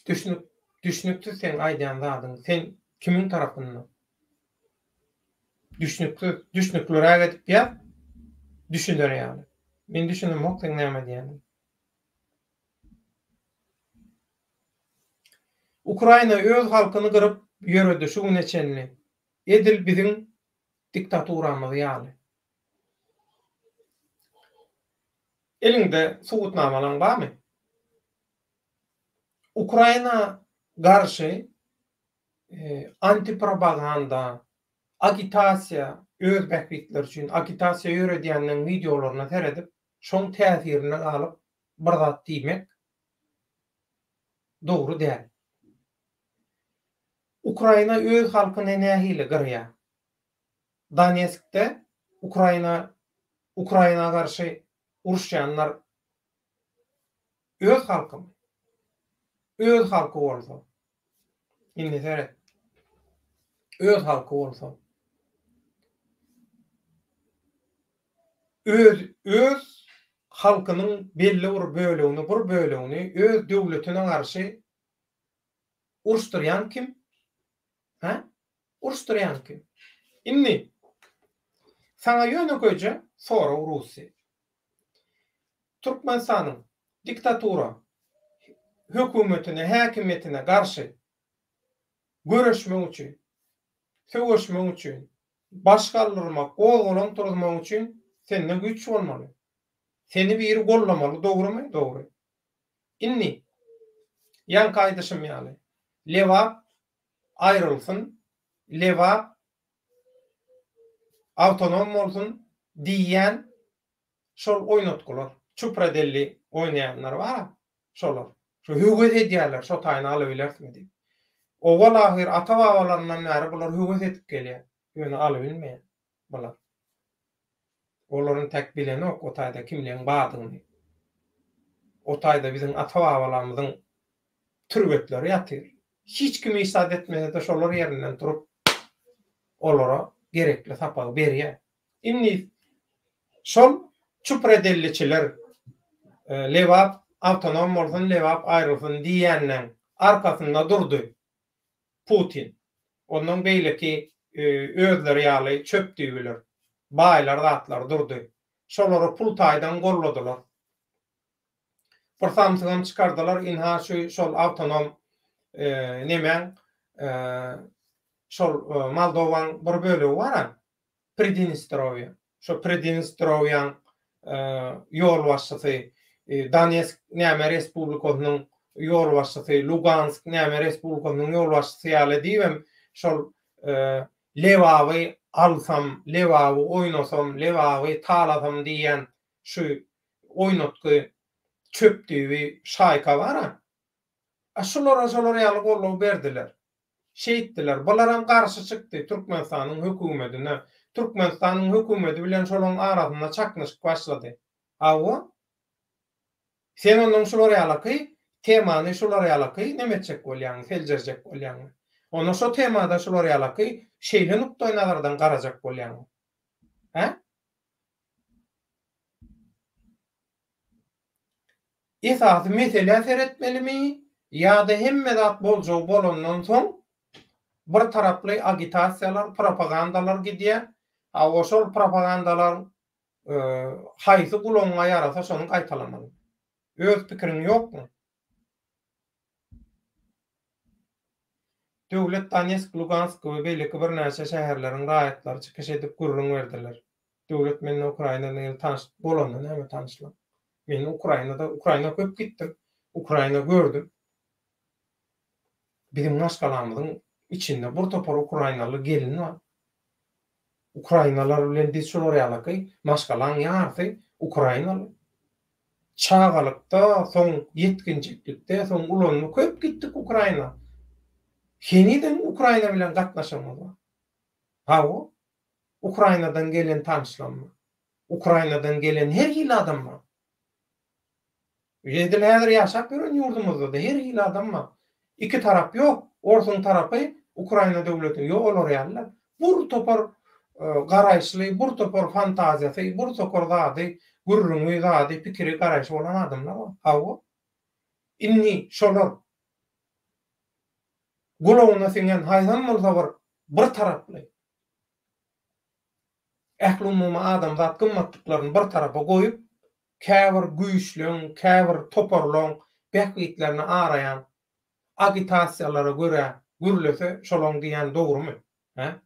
Düşnük, düşnüksiz seň aýdýan zadyň. Sen kimiň tarapynda? Düşnüksiz, düşnükliräk edip ýaz, düşüner ýaly. Men düşünemok seň näme diýýäniňi. Ukraina öz halkyny gyryp ýöredi şu güne çenli. Edil biziň diktaturamyz ýaly. Eliňde subutnamalaň barmy? Ukraina garşy antipropaganda, agitasiýa, öz bähbitleri üçin agitasiýa ýöredýänleň wideolaryna seredip, şoň täsirinde galyp bir zat diýmek dogry däl. Ukraina öz halkyny nähili gyrýar? Donetskde Ukraina Ukraina garşy uruşýanlar öz halkymy? Öz halky bolsa. Indi seret. Öz halky bolsa. Öz öz halkynyň belli bir bölegini, bir bölegini öz döwletine garşy uruşdyrýan kim? Hä? Uruşdyrýan kim? Indi saňa ýönekeýje sorag Russi. Türkmenistanyň diktatura hökümetine, häkimiýetine garşy göreşmek üçin, söweşmek üçin, baş galdyrmak, gozgalaň turuzmak üçin sende güýç bolmaly. Seni biri goldamaly, dogrumy? Dogry. Indi, ýaňky aýdyşym ýaly, Lebap aýrylsyn, Lebap awtonom bolsun diýýän şol oýnatgylar, çupradelli oýnaýanlar bar-a, şolar. Şo höwes edýärler, şo taýyny alybilerismi diýip. Owal-ahyr ata-babalaryndan bäri bular höwes edip gelýär, ýöne alybilmeýär bular. Olar entäk bilenok o taýda kimleň bardygyny. O taýda biziň ata-babalarymyzyň türbetleri ýatyr. Hiç kim hiç zat etmese-de şolar ýerinden turup olara gerekli sapagy berýär. Indi şol çupredelliçiler Lebap awtonom bolsun, Lebap aýrylsyn diýýänleň arkasynda durdy Putin. Ondan beýleki özleri ýaly çöp düýbüler, baýlar zatlar durdy. Şolary pul taýdan golladylar. Bir samsygam çykardylar, ynha şu şol awtonom nemäň şol Moldowaň bir bölegi bar-a, Pridnestrowýa. Şo Pridnestrowýaň ýolbaşçysy, Donetsk näme respublikasynyň ýolbaşçysy, Lugansk näme respublikasynyň ýolbaşçysy ýaly diýibem şol Lebaby alsam, Lebaby oýnasam, Lebaby talasam diýýän şu oýnatgy çöp düýbi şaýka bar-a. A şulara şolar ýaly goldaw berdiler. Şeýtdiler. Bularam garşy çykdy Türkmenistanyň höküwmedine. Türkmenistanyň hökümedi bilen şolaň arasynda çaknyşyk başlady. Hawa. Sen onnoň şular ýalaky temany şular ýalaky neme etjek bolýaň, seljerjek bolýaň. Onda şo temada şular ýalaky şeýle nukdaý nazardan garajak bolýaň. Hä? Esasy meselä seretmelimi ýa-da hemme zat boljagy bolandan soň bir taraply agitasiýalar, propagandalar gidýär. Hawa şol propagandalar haýsy gulagyňa ýarasa şony gaýtalamaly. Öz pikiriň ýokmy? Döwlet Donetsk, Lugansk we beýleki birnäçe şäherleriň raýatlary çykyş edip gürrüň berdiler. Döwlet mende Ukrainadan gelip tanyş bolanda näme tanyşlyk. Men Ukrainada Ukraina köp gitdim. Ukraina gördüm. Biziň maşgalamyzyň içinde bir topar ukrainaly gelin bar. Ukrainalar bilen biz şolar ýalaky maşgalaň ýarysy ukrainaly. Çagalykda, soň ýetginjeklikde, soň ulanma köp gitdik Ukraina. Henizem Ukraina bilen gatnaşygymyz bar. Hawa. Ukrainadan gelen tanyşlarym bar. Ukrainadan gelen her hili adam bar. Edil häzir ýaşap ýören ýurdumyzda-da her hili adam bar. Iki tarap ýok. Orsuň tarapy, Ukraina döwleti, ýok olar ýaly däl. Bur topar garaýyşly, bur topar fantaziýasy, bur topar zady, gürrüňi, zady, pikiri, garaýşy bolan adamlar bar. Hawa. Indi şolar gulagyna siňen haýsam bolsa bir bir taraply ählumumy adamzat gymmatlyklaryny bir tarapa goýup, käbir güýçleň, käbir toparlaň bähbitlerini araýan agitasiýalara görä gürlese şolaň diýýäni dogrumy? Hä?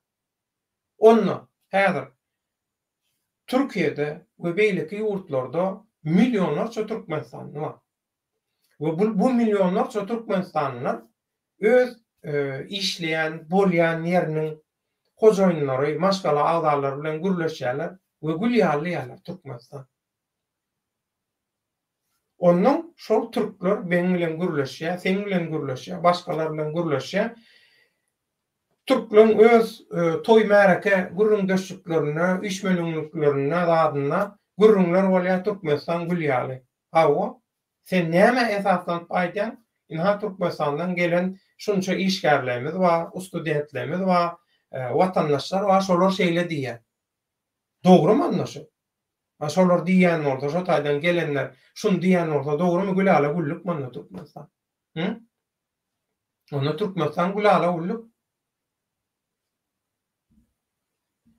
Onda häzir Türkiýede we beýleki ýurtlarda millionlarça türkmenistanly bar. We bu bu millionlarça türkmenistanlylar öz işleýän, bolýan ýeriniň hojaýynlary, maşgala agzalary bilen gürleşýärler we gül ýaly diýýärler Türkmenistan. Onnoň şol türkler meň bilen gürleşýär, seň bilen gürleşýär, başgalar bilen gürleşýär. Türkleň öz toý-märeke gürrüňdeşliklerinde, üýşmeleňliklerinde, zadynda gürrüňler bolýar Türkmenistan gül ýaly. Hawa, sen nämä esaslanyp aýdýaň? Ynha Türkmenistandan gelen şunça işgärlerimiz bar, ustudentlerimiz bar, watandaşlar bar, şolar şeýle diýýär. Dogrumy onda şu? A şolar diýýän bolsa, şo taýdan gelenler şuny diýýän bolsa dogrumy gülala güllükmi onda Türkmenistan? Hı? Onda Türkmenistan gülala güllük.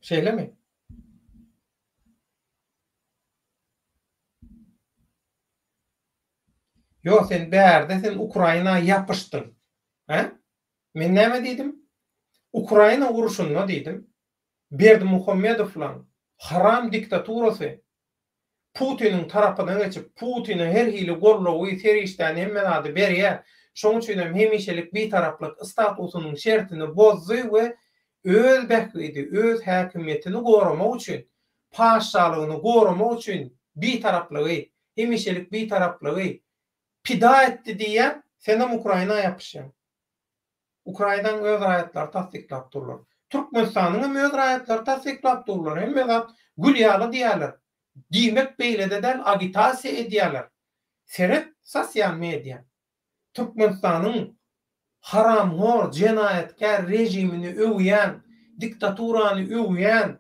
Şeýlemi? Ýok sen bärde sen Ukraina ýapyşdyň. Hä? Men näme diýdim? Ukraina urşunda diýdim. Berdimuhamedowlaň haram diktaturasy Putiniň tarapyna geçip, Putine her hili goldawy, serişdäni hemme zady berýär. Şoň üçin hem hemişelik bitaraplyk statusynyň şertini bozdy we öz bähbidi, öz häkimiýetini goramak üçin, patyşalygyny goramak üçin bitaraplygy, hemişelik bitaraplygy pida etdi diýýäň, senem Ukraina ýapyşýaň. Ukrainanyň öz raýatlary tassyklap durlar. Türkmenistanyň hem öz raýatlary tassyklap durlar. Hemme zat gül ýaly diýýärler. Diýmek beýlede däl, agitasiýa edýärler. Seret sosial media. Türkmenistanyň haramhor, jenaýatkär režimini öwýän, diktaturany öwýän,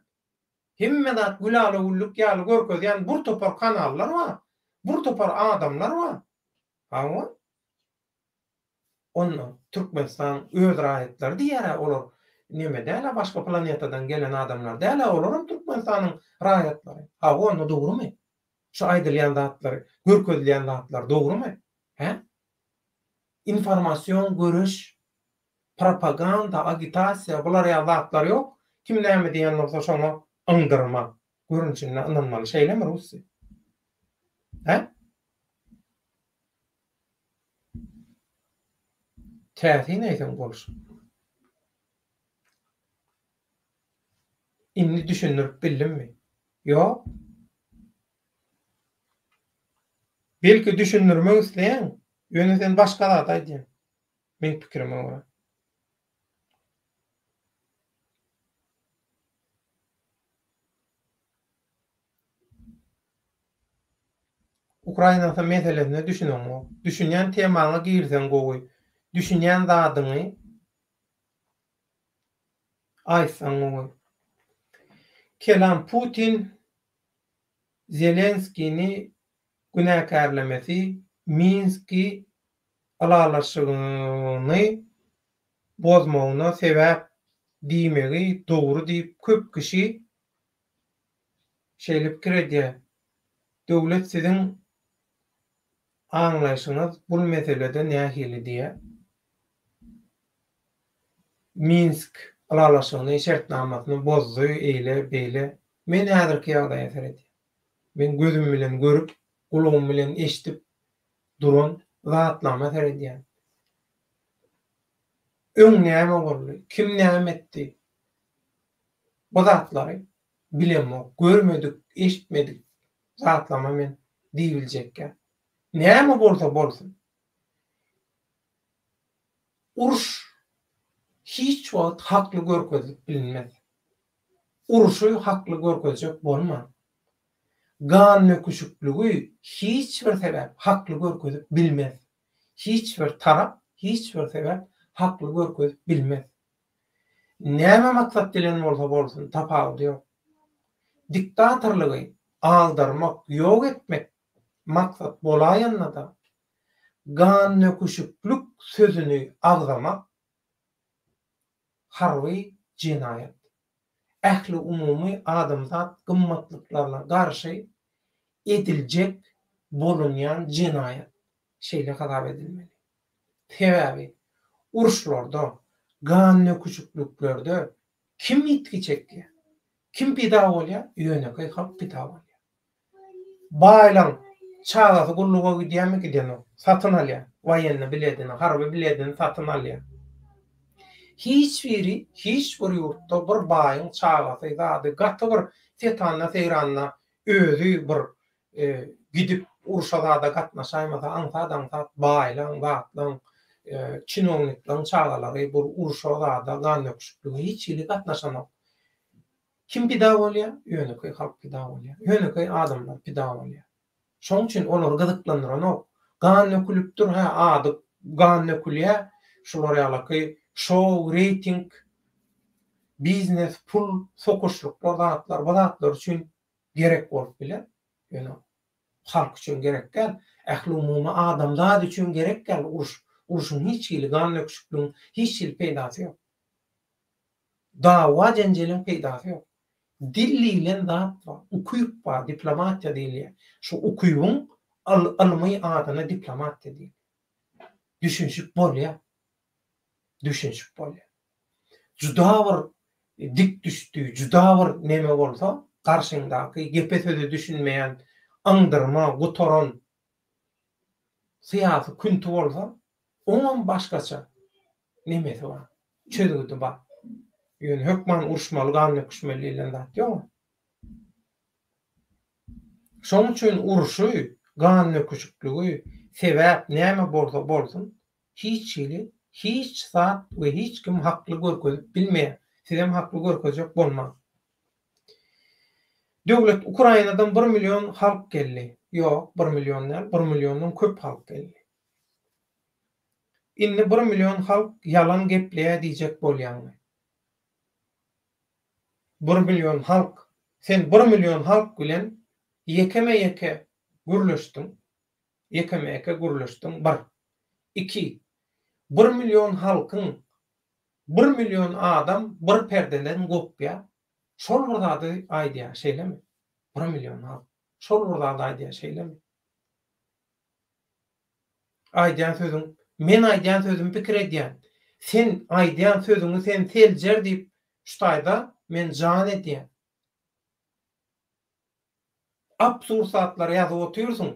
hemme zat gülala-güllük ýaly görkezýän bir topar kanallar bar, bir topar adamlar bar. Hawa. Onda Türkmenistan öz raýatlary diýýär-ä olar neme däl-ä başga planetadan gelen adamlar däl-ä olaram Türkmenistanyň raýatlary. Hawa onda dogrumy? Şu aýdylýan zatlar, görkezilýän zatlar dogrumy? Hä? Informasion göreş, propaganda, agitasiýa bular ýaly zatlar ýok. Kim näme diýen bolsa şoňa yňdyrma görnüşinde ynanmaly. Şeýlemi Russi? Hä? Täsin eýseň bolşuň. Indi düşündirip bildimmi? Ýok. Belki düşündirmek isleýäň, ýöne sen başga zat aýdýaň. Meň pikirime görä. Ukrainasa meselesine düşüneňok. Düşünýän temaňa girseň gowy. Düşünýän zadyňy aýtsaň gowy. Kelam Putin Zelenskini günäkärlemesi Minski ylalaşygyny bozmagyna sebäp diýmegi dogry diýip köp kişi Şeýle pikir edýär. Döwlet siziň aňlaýşyňyz bul meselede nähili diýýär. Minsk ylalaşygyny, şertnamasyny bozdy, eýle, beýle. Men häzirki ýagdaýa seredýän. Men gözüm bilen görüp, gulagym bilen eşidip duran zatlama seredýän. Öň näme boldy, kim näme etdi? Bu zatlary bilemok, görmedik, eşitmedik zatlama men diýibiljekkä. Näme bolsa bolsun. Uruş hiç wagt hakly görkezilip bilinmez. Uruşy hakly görkezjek bolmaň. Gandöküşikligi hiç bir sebäp hakly görkezip bilmez. Hiç bir tarap, hiç bir sebäp hakly görkezip bilmez. Näme maksat bilen bolsa bolsun, tapawudy ýok. Diktatorlygy agdarmak, ýok etmek maksat bolaýanda-da, gandöküşiklik sözüni agzamak harby jenaýat. Ähliumumy adamzat gymmatlyklaryna garşy ediljek bolunýan jenaýat şeýle hasap edilmeli. Sebäbi uruşlarda, gandöküşikliklerde kim ýitgi çekýär? Kim pida bolýar? Ýönekeý halk pida bolýar. Baýlaň çagasy gulluga gidýärmi, gidenok. Satyn alýar. Woýennyý biledini, harby biledini satyn alýar. Hiç biri, hiç bir ýurtda bir baýyň çagasy zady gaty bir setanda-seýranda özi bir gidip urşa zada gatnaşaýmasa aňsat-aňsat baýlaň, zatlaň, çinowniklaň çagalary bir urşa zada, gandöküşiklige hiç hili gatnaşanok. Kim pida bolýar? Ýönekeý halk pida bolýar. Ýönekeý adamlar pida bolýar. Şoň üçin olary gyzyklandyranok. Gan dökülipdir, hä, ady gan dökülýär. Şular ýalaky şou, reýting, biznes, pul, sokuşlyklar, zatlar, bu zatlar üçin gerek bolup biler. Ýöne halk üçin gerek däl. Ählumumy adamzat üçin gerek däl uruş. Urşuň hiç hili, gan döküşikligiň hiç hili peýdasy ýok. Dawa-jenjeliň peýdasy ýok. Dil diýlen zat bar, ukyp bar, diplomatiýa diýilýär. Şu ukybyň ylmy adyna diplomatiýa diýilýär. Düşünişip bolýar. Düşünişip bolýar. Juda bir dik düşdi, juda bir neme bolsa, garşyňdaky gepe-söze düşünmeýän, yňdyrma, gutaran syýasy künti bolsa, oňam başgaça nemesi bar, çözgüdi bar. Ýöne hökman uruşmaly, gan döküşmeli diýlen zat ýog-a. Şonuň üçin urşy, gan döküşikligi sebäp näme bolsa bolsun, hiç hili, hiç zat we hiç kim hakly görkezip bilmeýär. Sizem hakly görkezjek bolmaň. Döwlet Ukrainadan bir million halk geldi. Ýok, bir million däl, bir milliondan köp halk geldi. Indi bir million halk ýalan gepleýä diýjek bolýaňmy? Bir million halk, sen bir million halk bilen ýekeme ýeke gürleşdiň, ýekeme ýeke gürleşdiň bir. Iki, bir million halkyň bir million adam bir perdeden gopýa, şol bir zady aýdýa, şeýlemi? Bir million halk şol bir zady aýdýa, şeýlemi? Aýdýan sözüň, men aýdýan sözümi pikir edýän. Sen aýdýan sözüňi sen seljer diýip şu taýda men jan edýän. Absurd zatlary ýazyp otyrsyň.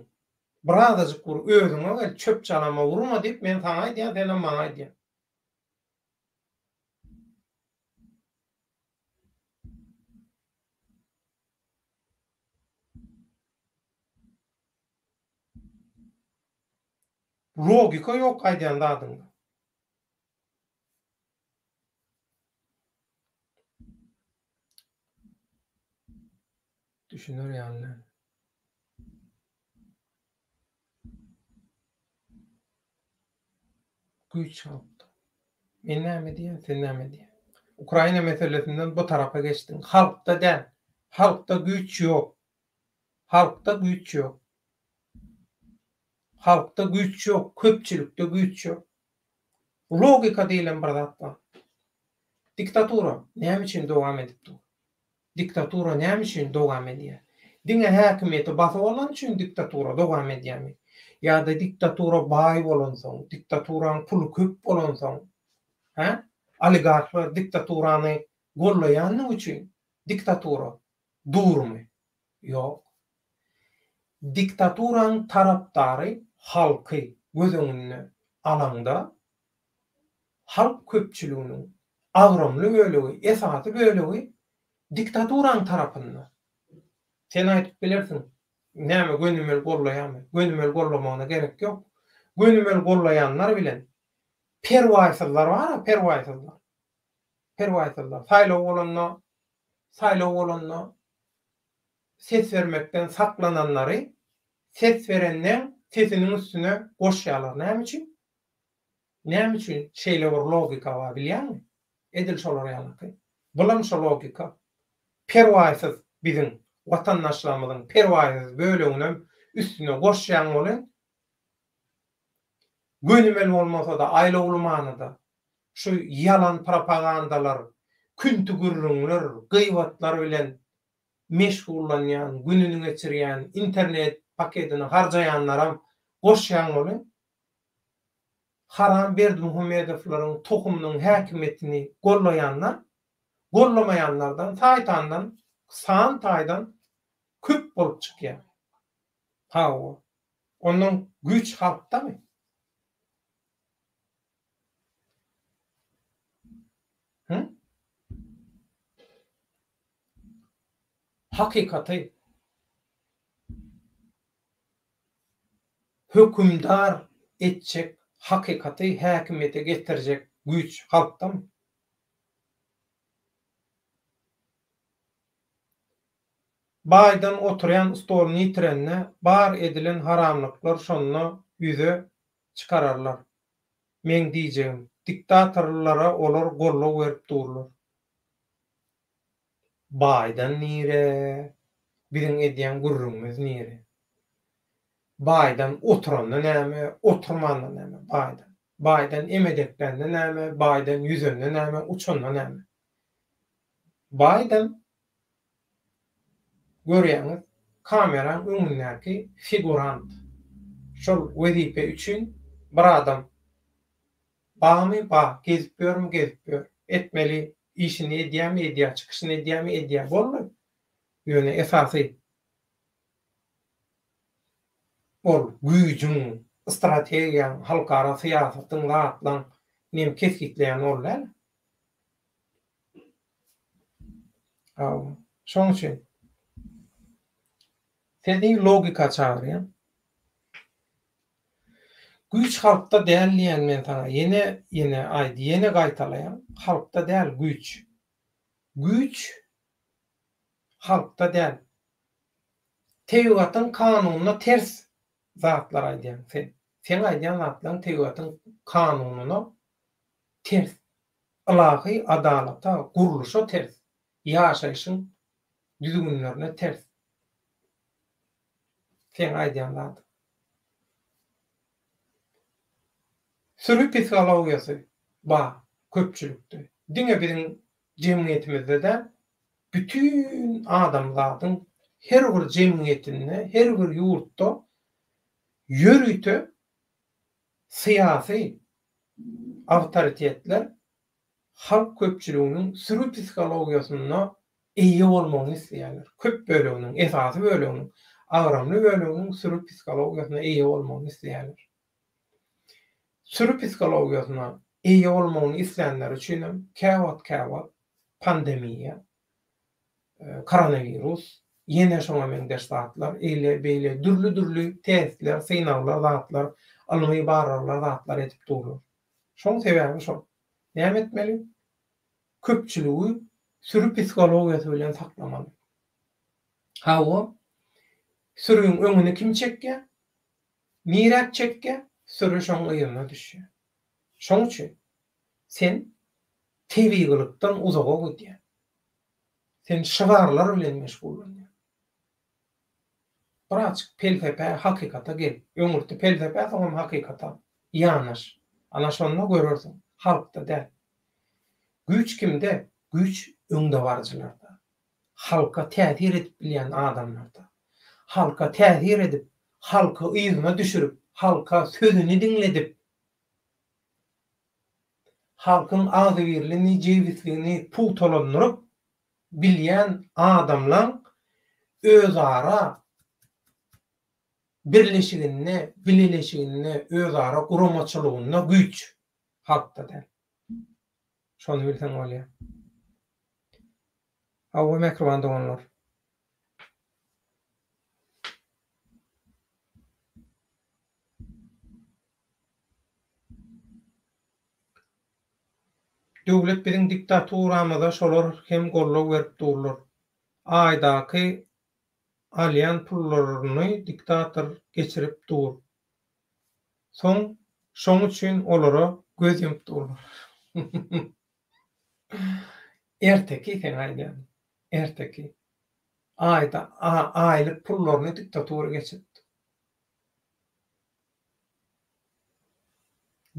Birazajyk bir özüňe gel, çöp-çalama urma diýip men saňa aýdýan, senem maňa aýdýaň. Logika ýok aýdýan zadyňda. Düşüner ýaly däl. Güýç halkda. Men näme diýýän, sen näme diýýäň? Ukraina meselesinden bu tarapa geçdiň. Halkda däl. Halkda güýç ýok. Halkda güýç ýok. Halkda güýç ýok, köpçülikde güýç ýok. Logika diýlen bir zat bar. Diktatura näme üçin dowam edip dur? Diktatura näme üçin dowam edýär? Diňe häkimiýeti basyp alany üçin diktatura dowam edýärmi? Ýa-da diktatura baý bolansoň, diktaturaň puly köp bolansoň, hä? Oligarhlar diktaturany gollaýanlygy üçin diktatura durmy? Ýok. Diktaturaň tarapdary halky göz öňünde alaňda, halk köpçüliginiň agramly bölegi, esasy bölegi diktaturaň tarapynda. Sen aýdyp bilersiň, näme gönümel gollaýarmy? Gönümel gollamagyna gerek ýok. Gönümel gollaýanlar bilen perwaýsyzlar bar-a, perwaýsyzlar. Perwaýsyzlar. Saýlaw bolanda, saýlaw bolanda. ses bermekden saklananlary ses berenleň sesiniň üstüne goşýarlar. Näme üçin? Näme üçin şeýle bir logika bar bilýäňmi? Edil şolar ýalyky. Bulam şo logika. Perwaýsyz biziň watandaşlarymyzyň perwaýsyz böleginem üstüne goşýaň welin, gönümel bolmasa-da aýlawly manyda şu ýalan propagandalar, künti gürrüňler, gybatlar bilen meşgullanýan, gününi geçirýän, internet pakedini harjaýanlaram goşýaň welin, haram Berdimuhamedowlaryň tohumynyň häkimiýetini gollaýanlar gollamaýanlardan saýtandan san taýdan köp bolup çykýar. Hawa. Ondan güýç halkdamy? Hı? Hakykaty hökümdar etjek, hakykaty häkimiýete getirjek güýç halkdamy? Baýdan oturýan stoluny ýitirende bar edilen haramlyklar şonda ýüze çykararlar. Meň diýjegim, diktatorlara olar goldaw berip durlar. Baýdan nire, biziň edýän gürrüňimiz nire? Baýdan oturanda näme, oturmanda näme, baýdan. Baýdan emedeklände näme, baýdan ýüzende näme, uçanda näme? Baýden görýäňiz, kameraň öňündäki figurant. Şol wezipe üçin bir adam barmy, bar, gezip ýörmi, gezip ýör. Etmeli işini edýärmi, edýär, çykyşyny edýärmi, edýär. Boldy. Ýöne esasy ol güýjüň, strategiýaň, halkara syýasatyň, zatlaň nem kesgitleýän ol däl. Hawa. Şoň üçin seni logika çagyrýan. Güýç halkda däl diýýän men saňa. Ýene, ýene aýt, ýene gaýtalaýan. Halkda däl güýç. Güýç halkda däl. Tebigatyň kanunyna ters zatlar aýdýaň sen. Seň aýdýan zatlaryň tebigatyň kanunyna ters. Ylahy adalata, gurluşa ters, ýaşaýşyň düzgünlerine ters. Seň aýdýan zadyň. Süri psihologiýasy bar köpçülikde. Diňe biziň jemgyýetimizde däl, bütin adamzadyň her bir jemgyýetinde, her bir ýurtda ýörite syýasy awtoritetler halk köpçüliginiň süri psihologiýasynda eýe bolmagyny isleýärler. Köp böleginiň, esasy böleginiň, agramly böleginiň süri psihologiýasyna eýe bolmagyny isleýärler. Süri psihologiýasyna eýe bolmagyny islänleri üçinem käwagt-käwagt pandemiýa, koronawirus, ýene şoňa meňzeş zatlar, eýle-beýle dürli-dürli testler, synaglar, zatlar, ylmy barlaglar, zatlar edip durlar. Şoň sebäbi şol. Näme etmeli? Köpçüligi süri psihologiýasy bilen saklamaly. Hawa, süriň öňüni kim çekýär? Niräk çekýär? Süri şoň yzyna düşýär. Şoň üçin sen tebigylykdan uzaga gidýäň. Sen şygarlar bilen meşgullanýaň. Birazjyk pelsepä, hakykata gel. Öňürti pelsepä, soňam hakykata ýanaş. Ana şonda görersiň, halkda däl. Güýç kimde? Güýç öňdebaryjylarda. Halka täsir edip bilýän adamlarda. Halka täsir edip, halky yzyna düşürip, halka sözüni diňledip, halkyň agzybirligini, jebisligini pugtalandyryp bilýän adamlaň özara birleşiginde, bileleşiginde, özara guramaçylygynda güýç halkda däl. Şony bilseň bolýar. Hawa, mähriban doganlar. Döwlet biziň diktaturamyza şolar hem goldaw berip durlar. Aýdaky. Alýan pullaryny diktator geçirip dur. Soň şoň üçin olara göz ýumup durlar. Erteki seň aýdýanyň. Erteki. Aýda aýlyk pullaryny diktatura geçirip dur.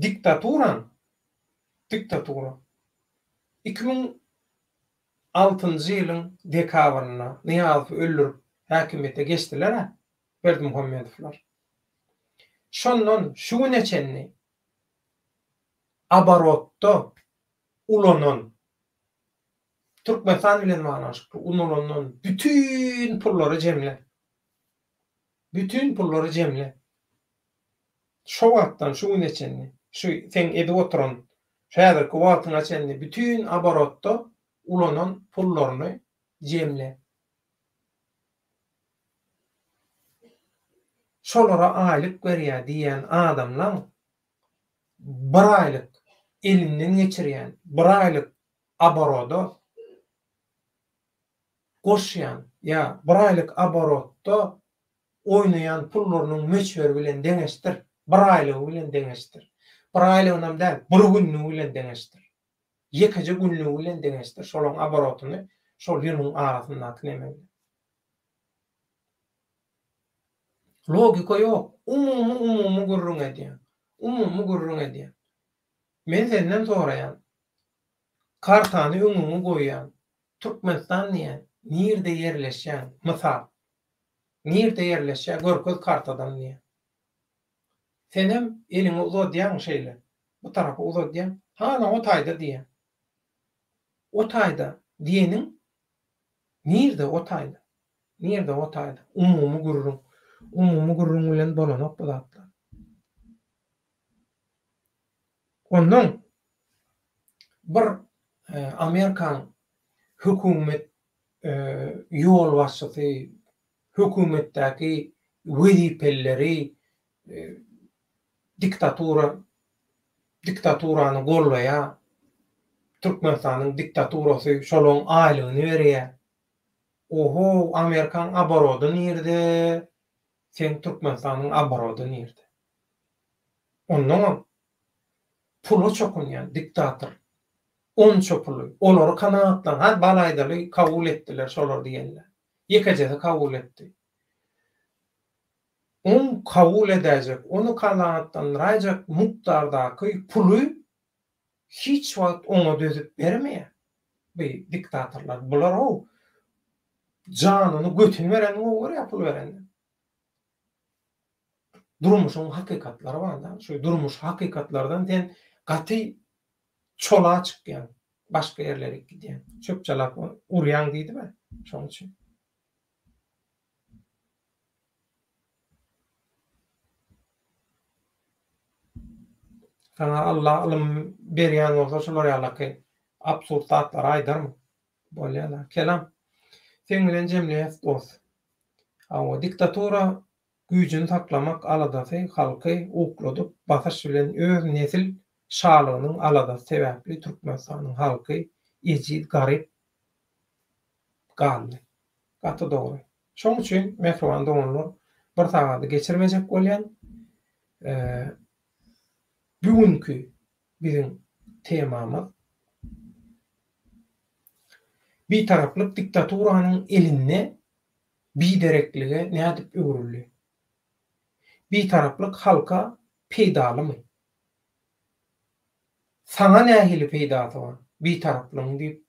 Diktaturaň diktatura 2006-njy ýylyň dekabrynda Nyýazowy öldürip häkimiýete geçdiler-ä Berdimuhamedowlar. Şondan şu güne çenli oborotda ulanan Türkmenistan bilen baglanyşykly ulanan bütin pullary jemle. Bütin pullary jemle. Şo wagtdan şu güne çenli, şu seň edip oturan şu häzirki wagtyňa çenli bütin oborotda ulanan pullaryny jemle. Şolara aýlyk berýär diýýän adamlaň bir aýlyk elinden geçirýän, bir aýlyk oboroda goşýan ýa bir aýlyk oborotda oýnaýan pullarynyň möçberi bilen deňeşdir, bir aýlygy bilen deňeşdir. Bir aýlygynam däl, bir günlügi bilen deňeşdir. Ýekeje günlügi bilen deňeşdir şolaň oborotyny şol ýylyň arasyndaky neme bilen. Logika ýok. Umumy umumy gürrüň edýäň. Umumy gürrüň edýäň. Men senden soraýan. Kartany öňüňe goýýan. Türkmenistan diýýän. Nirde ýerleşýäň? Mysal. Nirde ýerleşýär görkez kartadan diýýän. Senem eliňi uzadýaň şeýle. Bu tarapa uzadýaň. Hana o taýda diýýäň. O taýda diýeniň nirde o taýda? Nirde o taýda? Umumy gürrüň. Umumy gürrüň bilen bolanok bu zatlar. Ondan bir Amerikan hökümet ýolbaşçysy, hökümetdäki wezipelileri diktatura diktaturany gollaýar. Türkmenistanyň diktaturasy şolaň aýlygyny berýär. Oho, Amerikaň oborody nirde, seň Türkmenistanyň oborody nirde? Onnoňam pula çokunýan diktator onça puly, olary kanagatlan, ha bal aýdaly kabul etdiler şolar diýenler. Ýekejesi kabul etdi. Oň kabul edäýjek, ony kanagatlandyraýjak mukdardaky puly hiç wagt oňa dözüp bermeýär bu diktatorlar. Bular-ow janyny götüni bereni gowy görýär pul berenden. Durmuşyň hakykatlary bar-da. Şu durmuş hakykatlardan sen gaty çola çykýaň, başga ýerlere gidýäň. Çöp-çalap urýaň diýdim-ä, şoň üçin. Saňa Allah ylym berýän bolsa şular ýalaky absurd zatlary aýdarmyň? Bolýa-la. Kelam. Seň bilen jemleýäs dost. Hawa, diktatura güýjüni saklamak aladasy halky ukladyp basyş bilen öz nesil şalygynyň aladasy sebäpli Türkmenistanyň halky ejiz garyp galdy. Gaty dogry. Şoň üçin mähriban doganlar bir sagady geçirmejek bolýan. Bu günki biziň temamyz Bitaraplyk diktaturanyň elinde bidereklige nädip öwrüldi? Bitaraplyk halka peýdalymy? Saňa nähili peýdasy bar Bitaraplygyň diýip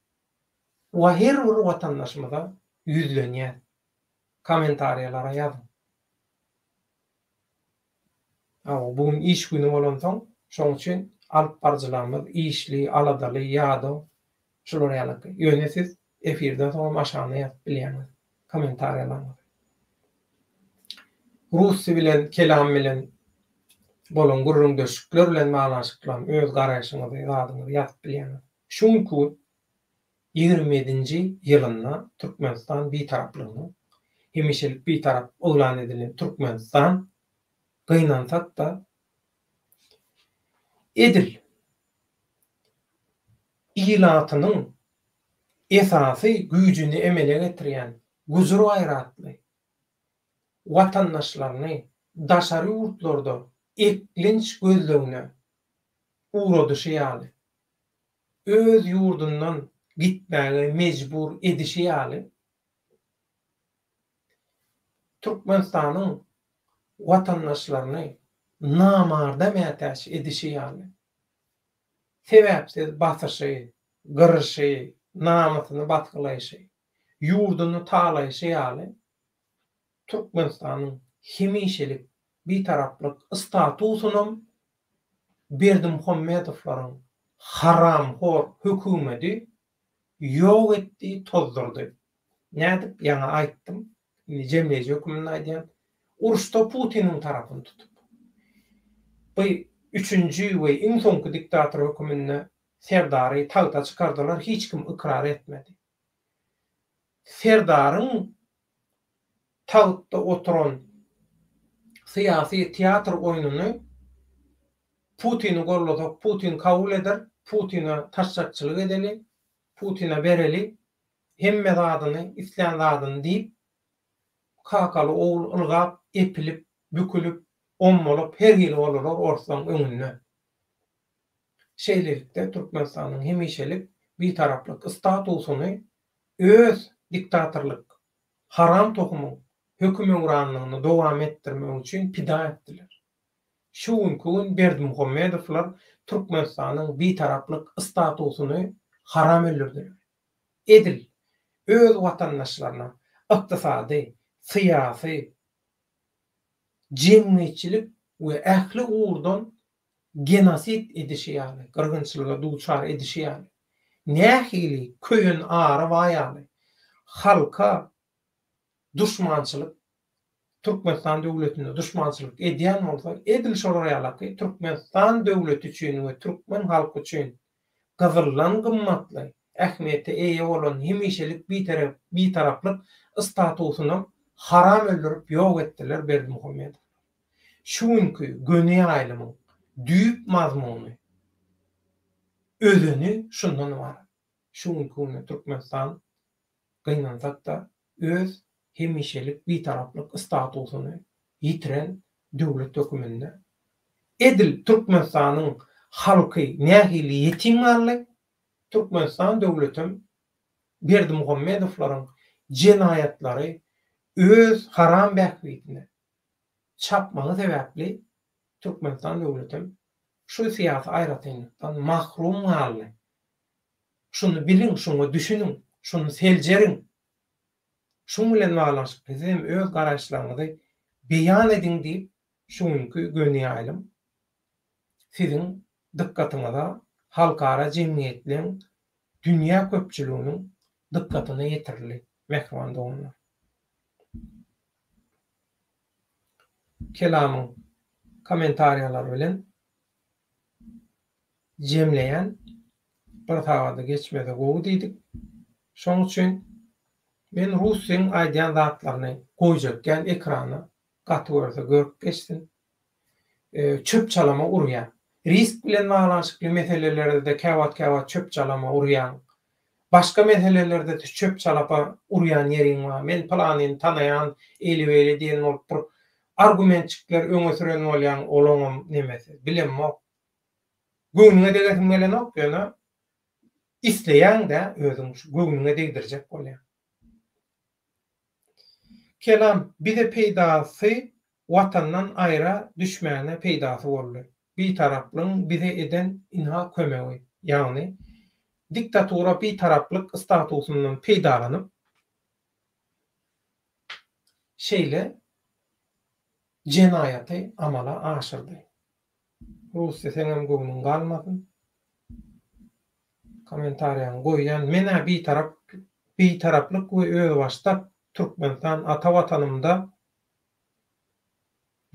wa her bir watandaşymyza ýüzlenýäs. Kommentariýalara ýazyň. Hawa, bu gün iş güni bolansoň, şoň üçin alyp baryjylarymyz işli, aladaly, ýadaw, şular ýalyky. Ýöne siz efirden soňam aşagyna ýazyp bilýäňiz kommentariýalaryňyzy. Russi bilen, Kelam bilen bolan gürrüňdeşlikler bilen baglanyşykly öz garaýşyňyzy, zadyňyzy ýazyp bilýäňiz. Şu günki gün 27-nji ýylynda Türkmenistan Bitaraplygynyň, hemişelik Bitarap yglan edilen Türkmenistan gynansak-da, edil ilatynyň esasy güýjüni emele getirýän gujur-gaýratly. watandaşlaryny daşary ýurtlarda eklenç gözlegine ugradyşy ýaly, öz ýurdundan gitmäge mejbur edişi ýaly, Türkmenistanyň watandaşlaryny namarda mätäç edişi ýaly, sebäpsiz basyşy, gyryşy, namysyny basgylaýşy, ýurduny talaýşy ýaly, Türkmenistanyň hemişelik Bitaraplyk statusynam Berdimuhamedowlaryň haramhor hökümedi ýok etdi, tozdurdy. Nädip, ýaňy aýtdym, indi jemleýji höküminde aýdýan, uruşda Putiniň tarapyny tutup, bu üçünji we iň soňky diktator höküminde Serdary tagta çykardylar, hiç kim ykrar etmedi. Serdaryň tagtda oturan syýasy teatr oýnuny Putini gollasak Putin kabul eder, Putine taşşakçylyk edeli, Putine bereli hemme zadyny, islän zadyny diýip, kakaly ogul ylgap, epilip, bükülip, ommalyp her hili boldular orslaň öňünde. Şeýlelikde Türkmenistanyň hemişelik Bitaraplyk statusyny öz diktatorlyk haram tohumyň hökümöwranlygyny dowam etdirmek üçin pida etdiler. Şu günki gün Berdimuhamedowlar Türkmenistanyň Bitaraplyk statusyny haram öldürdiler. Edil öz watandaşlaryna ykdysady, syýasy, jemgyýetçilik we ähli ugurdan genosid edişi ýaly, gyrgynçylyga duçar edişi ýaly, nähili köýen ary bar ýaly, halka duşmançylyk, Türkmenistan döwletine duşmançylyk edýän bolsa, edil şolar ýalaky Türkmenistan döwleti üçin we türkmen halky üçin gyzyldan gymmatly ähmiýete eýe bolan hemişelik Bitaraplyk statusynam haram öldürip ýok etdiler Berdimuhamedowlar. Şu günki göni ýaýlymyň düýp mazmuny, özeni şundan ybarat. Şu günki günde Türkmenistan gynansak-da öz hemişelik Bitaraplyk statusyny ýitiren döwlet höküminde edil Türkmenistanyň halky nähili ýetim galdy, Türkmenistan döwletem Berdimuhamedowlaryň jenaýatlary öz haram bähbidine çapmagy sebäpli Türkmenistan döwletem şu syýasy aýratynlykdan mahrum galdy. Şuny biliň, şuňa düşüniň, şuny seljeriň. Şuň bilen baglanyşykly siz hem öz garaýyşlaryňyzy beýan ediň diýip, şu günki göni ýaýlym siziň dykgatyňyza, halkara jemgyýetleň, dünýä köpçüliginiň dykgatyna ýetirildi, mähriban doganlar. Kelamyň kommentariýalary bilen jemleýän bir sagady geçmese gowy diýdik. Şoň üçin men Russiň aýdýan zatlaryny goýjak däl ekrana gaty görse görüp geçsin. Çöp-çalama urýar. Risk bilen baglanyşykly meselelerde-de käwagt-käwagt çöp-çalama urýaň. Başga meselelerde-de çöp-çalapa urýan ýeriň bar. Men pylanyny tanaýan, eýle-beýle diýen bolup bir argumentjikler öňe süren bolýaň, olaňam nemesi, bilemok. Göwnüňe degesim gelenok, ýöne isleýäň-dä özüň şu göwnüňe degdirjek bolýaň. Kelam, bize peýdasy Watandan aýra düşmäne peýdasy boldy. Bitaraplygyň bize eden ynha kömegi, ýagny diktatura bitaraplyk statusyndan peýdalanyp, şeýle jenaýaty amala aşyrdy. Russiýa seňem göwnüň galmasyn. Kommentariýaňy goýýan. Men-ä bitarap bitaraplyk we özbaşdak Türkmenistan ata watanymda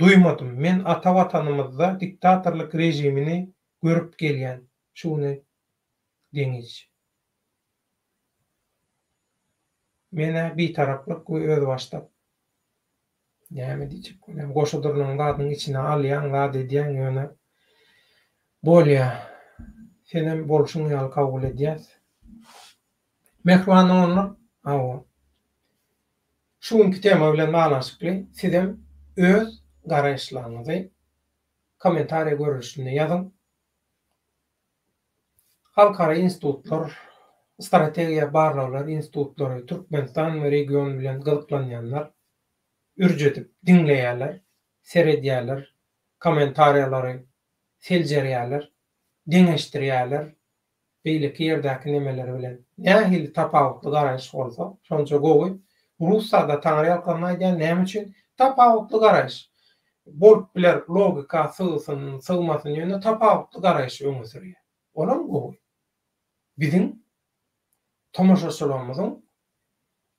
duýmadym. Men ata watanymyzda diktatorlyk režimini görüp gelýän. Şu güne deňiç. Men-ä bitaraplyk we özbaşdak Näme diýjek bolýaň? Goşa durnagyň zadynyň içine alýaň, zat edýäň, ýöne bolýa. Senem bolşuň ýaly kabul edýäs. Mähriban doganlar, hawa. Şu günki tema bilen baglanyşykly sizem öz garaýyşlaryňyzy kommentariýa görnüşinde ýazyň. Halkara institutlar, strategiýa barlaglar institutlary Türkmenistan we region bilen gyzyklanýanlar ürç edip diňleýärler, seredýärler, kommentariýalary seljerýärler, deňeşdirýärler, beýleki ýerdäki nemeler bilen nähili tapawutly garaýyş bolsa, şonça gowy. Russada taňryýalkasyn aýdýan, näme üçin? Tapawutly garaýyş. Bolup biler, logika sygsyn, sygmasyn, ýöne tapawutly garaýşy öňe sürýär. Olam gowy. Biziň tomaşaçylarymyzyň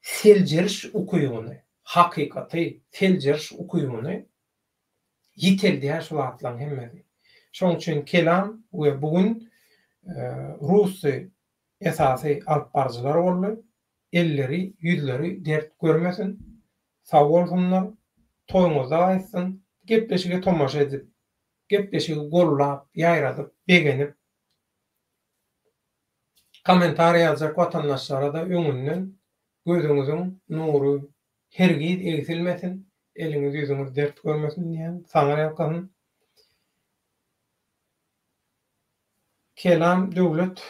seljeriş ukybyny, hakykaty seljeriş ukybyny ýiteldýär şu zatlaryň hemmesi. Şoň üçin Kelam we bu gün Rusy esasy alyp baryjylar boldy. Elleri, ýüzleri dert görmesin. Sag bolsunlar. Toýuňyzda gaýtsyn. Gepleşige tomaşa edip, gepleşigi gollap, ýaýradyp, begenip kommentariýa ýazjak watandaşlara-da öňünden gözüňiziň nury Hergiz egsilmesin, eliňiz ýüzüňiz dert görmesin diýýän, saňa ýalkasyn. Kelam Döwlet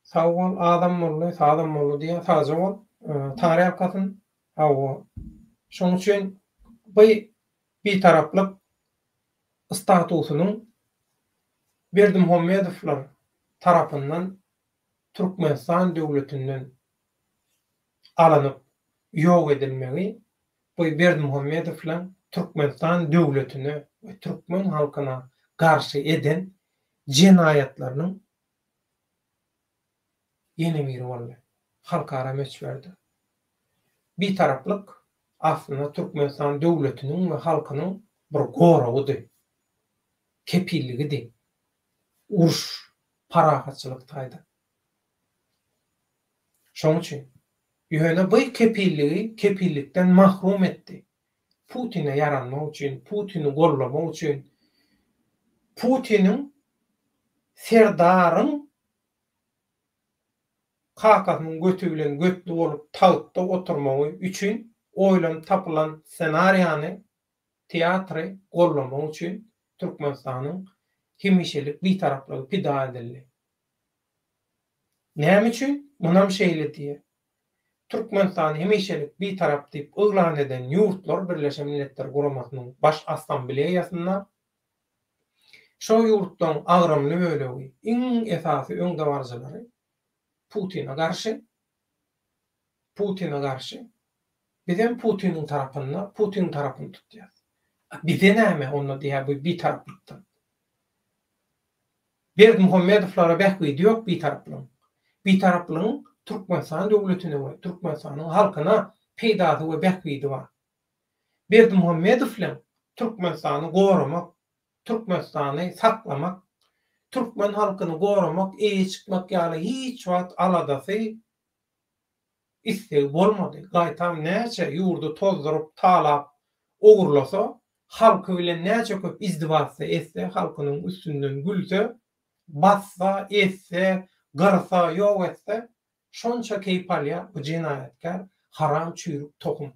sag bol, azam boldy, sazam boldy diýýän, sagja bol, taňry ýalkasyn. Hawa. Şoň üçin by Bitaraplyk statusynyň Berdimuhamedowlar tarapyndan Türkmenistan döwletinden alynyp ýok edilmegi bu Berdimuhamedowlaň Türkmenistan döwletine we türkmen halkyna garşy eden jenaýatlarynyň ýene biri boldy halkara möçberde. Bitaraplyk aslynda Türkmenistan döwletiniň we halkynyň bir goragydy, kepilligidi uruş, parahatçylyk taýdan. Şoň üçin. Ýöne bu kepilligi kepillikden mahrum etdi. Putine ýaranmak üçin, Putini gollamak üçin, Putiniň Serdaryň kakasynyň göti bilen götli bolup tagtda oturmagy üçin oýlanyp tapylan ssenariýany, teatry gollamak üçin Türkmenistanyň hemişelik bitaraplygy pida edildi. Näme üçin? Munam şeýle diýýär. Türkmenistany hemişelik Bitarap diýip yglan eden ýurtlar Birleşen Milletler Guramasynyň Baş Assambleýasynda şo ýurtlaryň agramly bölegi, iň esasy öňdebaryjylary Putine garşy, Putine garşy. Bizem Putiniň tarapynda, Putiniň tarapyny tutýas. A bize näme onda diýýär bu Bitaraplykdan. Berdimuhamedowlara bähbidi ýok Bitaraplygyň. Bitaraplygyň Türkmenistan döwletine we Türkmenistanyň halkyna peýdasy we bähbidi bar. Berdimuhamedowleň Türkmenistany goramak, Türkmenistany saklamak, türkmen halkyny goramak, eýe çykmak ýaly hiç wagt aladasy, islegi bolmady. Gaýtam näçe ýurdy tozduryp, talap, ogurlasa, halky bilen näçe köp izdiwatsa etse, halkynyň üstünden gülse, bassa, ezse, gyrsa, ýok etse, şonça keýp alýar bu jenaýatkär, haram çüýrük tohum.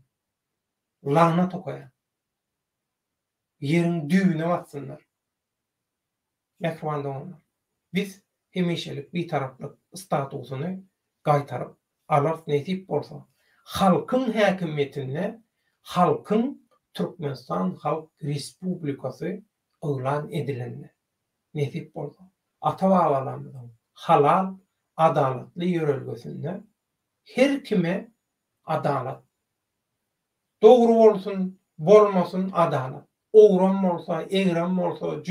Lagnat okaýan. Ýeriň düýbüne batsynlar. Mähriban doganlar! Biz hemişelik Bitaraplyk statusyny gaýtaryp alarys nesip bolsa. Halkyň häkimiýetinde halkyň Türkmenistan Halk Respublikasy yglan edilende. Nesip bolsa. Ata-babalarymyzyň halal, adalatly ýörelgesinde her kime adalat Dogry bolsun, bolmasyn adalat. Ogram bolsa, egrem bolsa,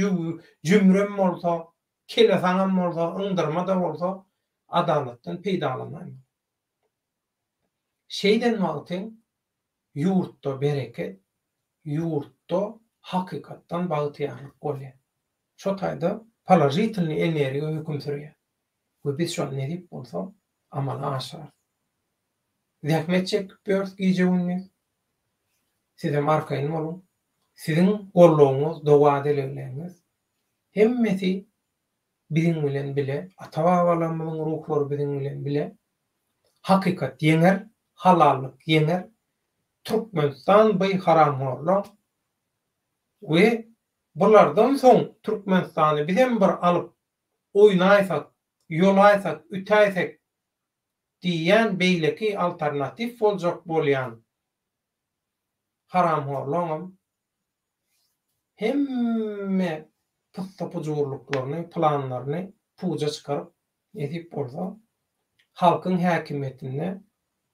jümrem bolsa, kelesaňam bolsa, yňdyrma-da bolsa adalatdan peýdalanaýmaly. Şeýden wagtyň ýurtda bereket, ýurtda hakykatdan bagtyýarlyk bolýar. Şo taýda položitelnyý energiýa höküm sürýär we biz şony nesip bolsa amala aşyrarys. Zähmet çekip ýörüs gije-gündiz. Sizem arkaýyn boluň. Siziň goldawyňyz, doga-dileglerňiz hemmesi biziň bilen bile, ata-babalarymyzyň ruhlary biziň bilen bile. Hakykat ýeňer. Halallyk ýeňer. Türkmenistan by haramhorlar we bulardan soň Türkmenistany bizem bir alyp oýnaýsak, ýolaýsak, ütäýsek diýýän beýleki alternatiw boljak bolýan haramhorlaňam hemme pyssy-pujurlyklaryny, planlaryny puja çykaryp, nesip bolsa, halkyň häkimiýetinde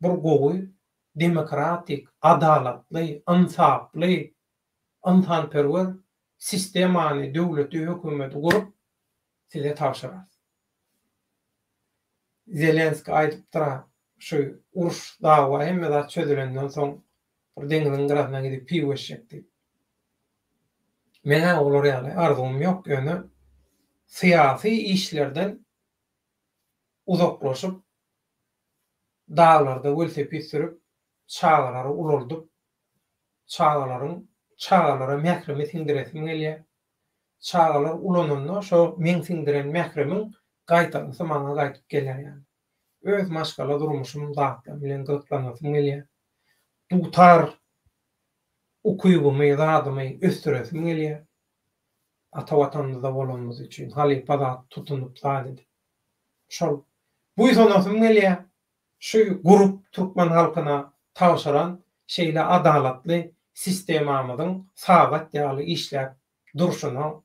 bir gowy, demokratik, adalatly, ynsaply, ynsanperwer sistemany, döwleti, hökümeti gurup, size tabşyrarys. Zelenskiý aýdypdyr-a, şu uruş, dawa hemme zat çözülenden soň bir deňziň gyrasyna gidip piwo içjek diýip. Meň-ä olar ýaly arzuwym ýok, ýöne syýasy işlerden uzaklaşyp, daglarda welosiped sürüp, çagalary ulaldyp, çagalaryň çagalara mährimi siňdiresim gelýär. Çagalar ulananda şo meň siňdiren mährimiň gaýtalgysy maňa gaýdyp geler ýaly. Öz maşgala durmuşym zatlar bilen gyzyklanasym gelýär. Dutar ukybymy, zadymy ösdüresim gelýär. Ata Watanymyzda bolanymyz üçin halypa zat tutunyp zat edip. Şol buýsanasym gelýär. Şu gurup türkmen halkyna tabşyran şeýle adalatly sistemamyzyň sagat ýaly işläp durşuna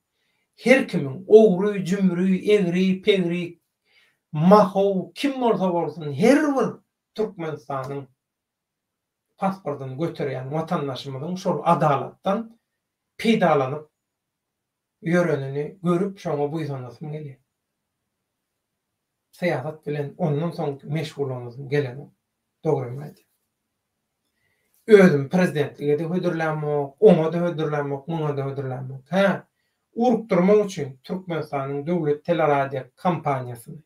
her kimiň ogry, jümri, egri, pegri, mahow kim bolsa bolsun her bir Türkmenistanyň pasportyny göterýän watandaşymyzyň şol adalatdan peýdalanyp ýörenini görüp şoňa buýsanasym gelýär. Syýasat bilen ondan soň meşgullanasym gelenok. Dogrymy aýdýan. Özümi prezidentlige-de hödürlämok, oňa-da hödürlämok, muňa-da hödürlämok. Hä, urukdyrmak üçin Türkmenistanyň döwlet teleradio kompaniýasyny,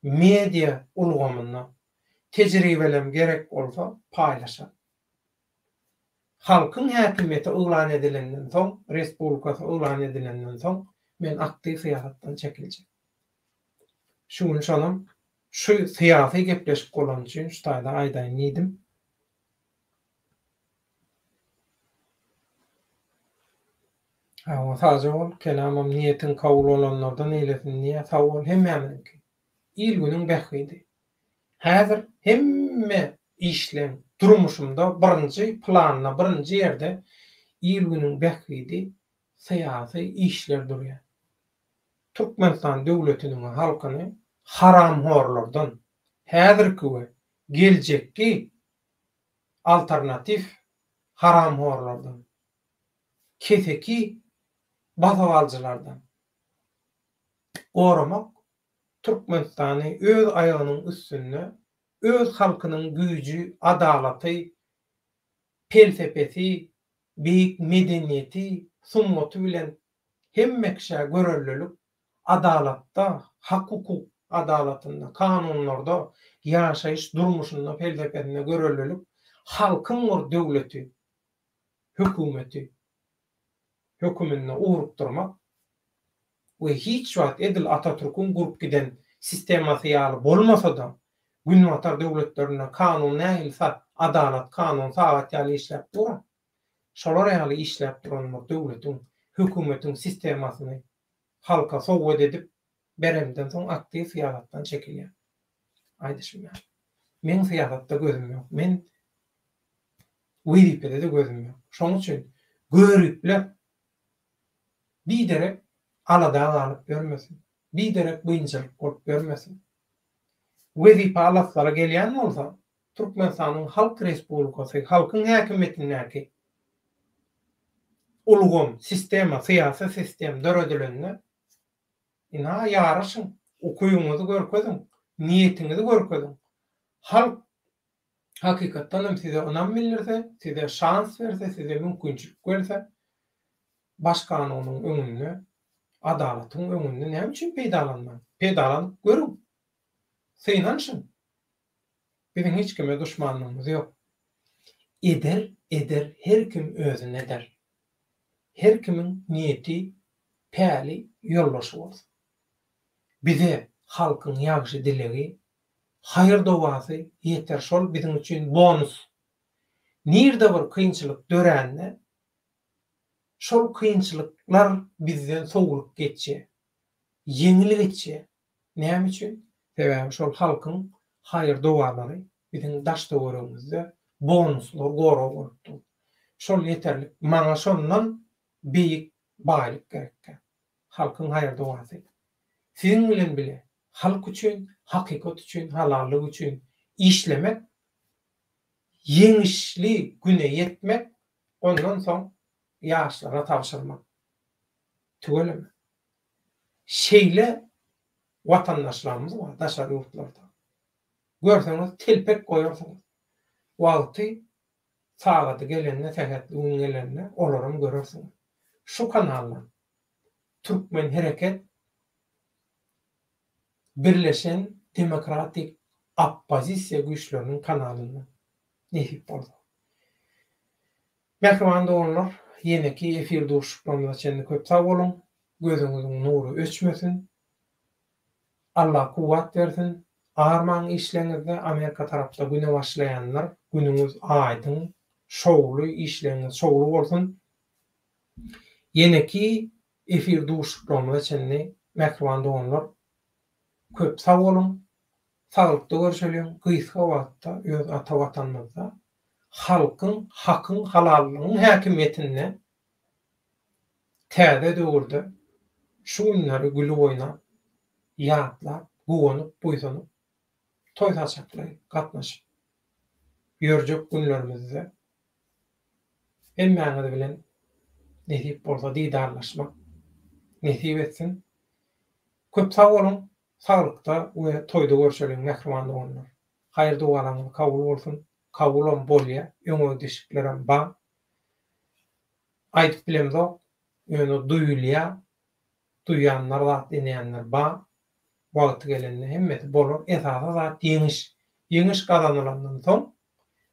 media ulgamynda tejribelem gerek bolsa paýlaşaryn. Halkyň häkimiýeti yglan edilenden soň, respublikasy yglan edilenden soň men aktiw syýasatdan çekiljek. Şu gün şonam şu syýasy gepleşik bolany üçin şu taýda aýdaýyn diýdim. Hawa sagja bol Kelamam niýetiň kabul bolanlardan eýlesin diýýär sag bol hemmämiziňki il günüň bähbidi häzir hemme işleň durmuşymda birinji planda birinji ýerde il günüň bähbidi syýasy işler durýar Türkmenistan döwletiniň halkyny haramhorlardan häzirki we geljekki alternatiw haramhorlardan keseki basybalyjylardan goramak, Türkmenistany öz aýagynyň üstünde, öz halkynyň güýji, adalaty, pelsepesi, beýik medeniýeti, sungaty bilen hemme kişä görellilik, adalatda, hak-hukuk adalatynda, kanunlarda, ýaşaýyş durmuşynda, pelsepesinde görellilik, halkyň bir döwleti hökümeti höküminde ugrukdyrmak we hiç wagt edil Atatürküň gurup giden sistemasy ýaly bolmasa-da, Günbatar döwletlerinde kanun nähili adalat, kanun sagat ýaly işläp dur-a. Şolar ýaly işläp duran bir döwletiň, hökümetiň sistemasyny halka sowgat edip beremden soň aktiw syýasatdan çekilýär. Aýdyşym ýaly. Meň syýasatda gözüm ýok. Men wezipede-de gözüm ýok. Şonuň üçin göripler biderek alada galyp ýörmesin. Biderek biynjalyk bolup ýörmesin. Wezipe alaslary gelýän bolsa, Türkmenistanyň Halk Respublikasy, halkyň häkimiýetindäki ulgam, sistema, syýasy sistem döredilende, ynha, ýaryşyň, ukybyňyzy görkeziň, niýetiňizi görkeziň. Halk hakykatdan hem size ynam bildirse, size şans berse, size mümkinçilik berse, Baş kanunyň öňünde, adalatyň öňünde näme üçin peýdalanmaň? Peýdalanyp görüň. Synanyşyň. Biziň hiç kime duşmanlygymyz ýok. Eder, eder, her kim özüne eder. Her kimiň niýeti, päli, ýoldaşy bolsun. Bize halkyň ýagşy dilegi. Haýyr-dogasy ýeter şol biziň üçin bonus. Nirde bir kynçylyk dörände şol kynçylyklar bizden sowulyp geçýär. Ýeňil geçýär. Näme üçin? Sebäbi şol halkyň haýyr-dogalary biziň daş-töweregimizde bonuslar, gorag bolup dur. Şol ýeterlik. Maňa şondan beýik baýlyk gerek däl. Halkyň haýyr-dogasy. Siziň bilen bile halk üçin, hakykat üçin, halallyk üçin işlemek, ýeňişli güne ýetmek, ondan soň ýaşlara tabşyrmak. Tüweleme. Şeýle watandaşlarymyz bar daşary ýurtlarda. Görseňiz telpek goýarsyňyz. Wagty, sagady gelende, sähetli gün gelende olaram görersiňiz. Şu kanaldan Türkmen hereket Birleşen demokratik oppozisiýa güýçleriniň kanalyndan nesip bolsa. Mähriban doganlar, ýeneki efir duşuşyklarymyza çenli köp sag boluň. Gözüňiziň nury öçmesin. Allah kuwwat bersin. Armaň işleňizde Amerika tarapda güne başlaýanlar günüňiz aýdyň, şowly işleňiz şowly bolsun. Ýeneki efir duşuşyklarymyza çenli mähriban doganlar köp sag boluň. Saglykda görşeliň gysga wagtda öz ata watanymyzda halkyň hakyň halallygyň häkimiýetinde täze döwürde şu günleri gülüp oýnap ýatlap guwanyp buýsanyp toý saçakly gatnaşyp ýörjek günlerimizde hemmäňiz bilen nesip bolsa didarlaşmak nesip etsin. Köp sag boluň, saglykda we toýda görşeliň mähriban doganlar. Haýyr dogalaňyz kabul bolsun, kabulam bolýa, öňe gidişiklerem bar. Aýdyp bilemzok, ýöne duýulýa, duýanlar zat inýänler bar. Wagty gelende hemmesi bolar, esasy zat ýeňiş. Ýeňiş gazanylandan soň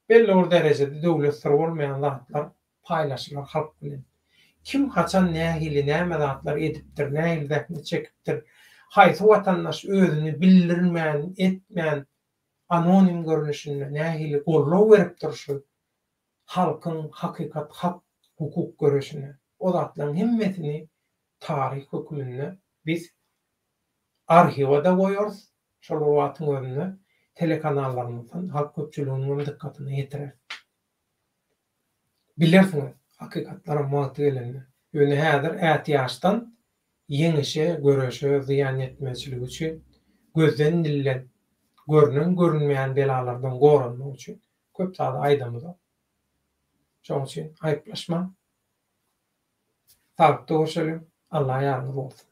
belli bir derejede döwlet syry bolmaýan zatlar paýlaşylar halk bilen. Kim haçan nähili näme zatlar edipdir, nähili zähmet çekipdir, haýsy watandaş özüni bildirmän, etmän anonim görnüşinde nähili goldaw beripdir şu halkyň hakykat hak hukuk göreşine. O zatlaryň hemmesini taryh höküminde biz arhiwa-da goýarys, şol bir wagtyň özünde telekanallarymyzdan halk köpçüliginiňem dykgatyna ýetireris. Bilersiňiz, hakykatlaram wagty gelende. Ýöne häzir ätiýaçdan ýeňişe, göreşe zyýan ýetmezçiligi üçin, gözden-dilden, görnen-görünmeýän belalardan goranmak üçin köp zady aýdamyzok. Şonuň üçin aýyplaşmaň. Saglykda görşeliň. Alla ýaryňyz bolsun.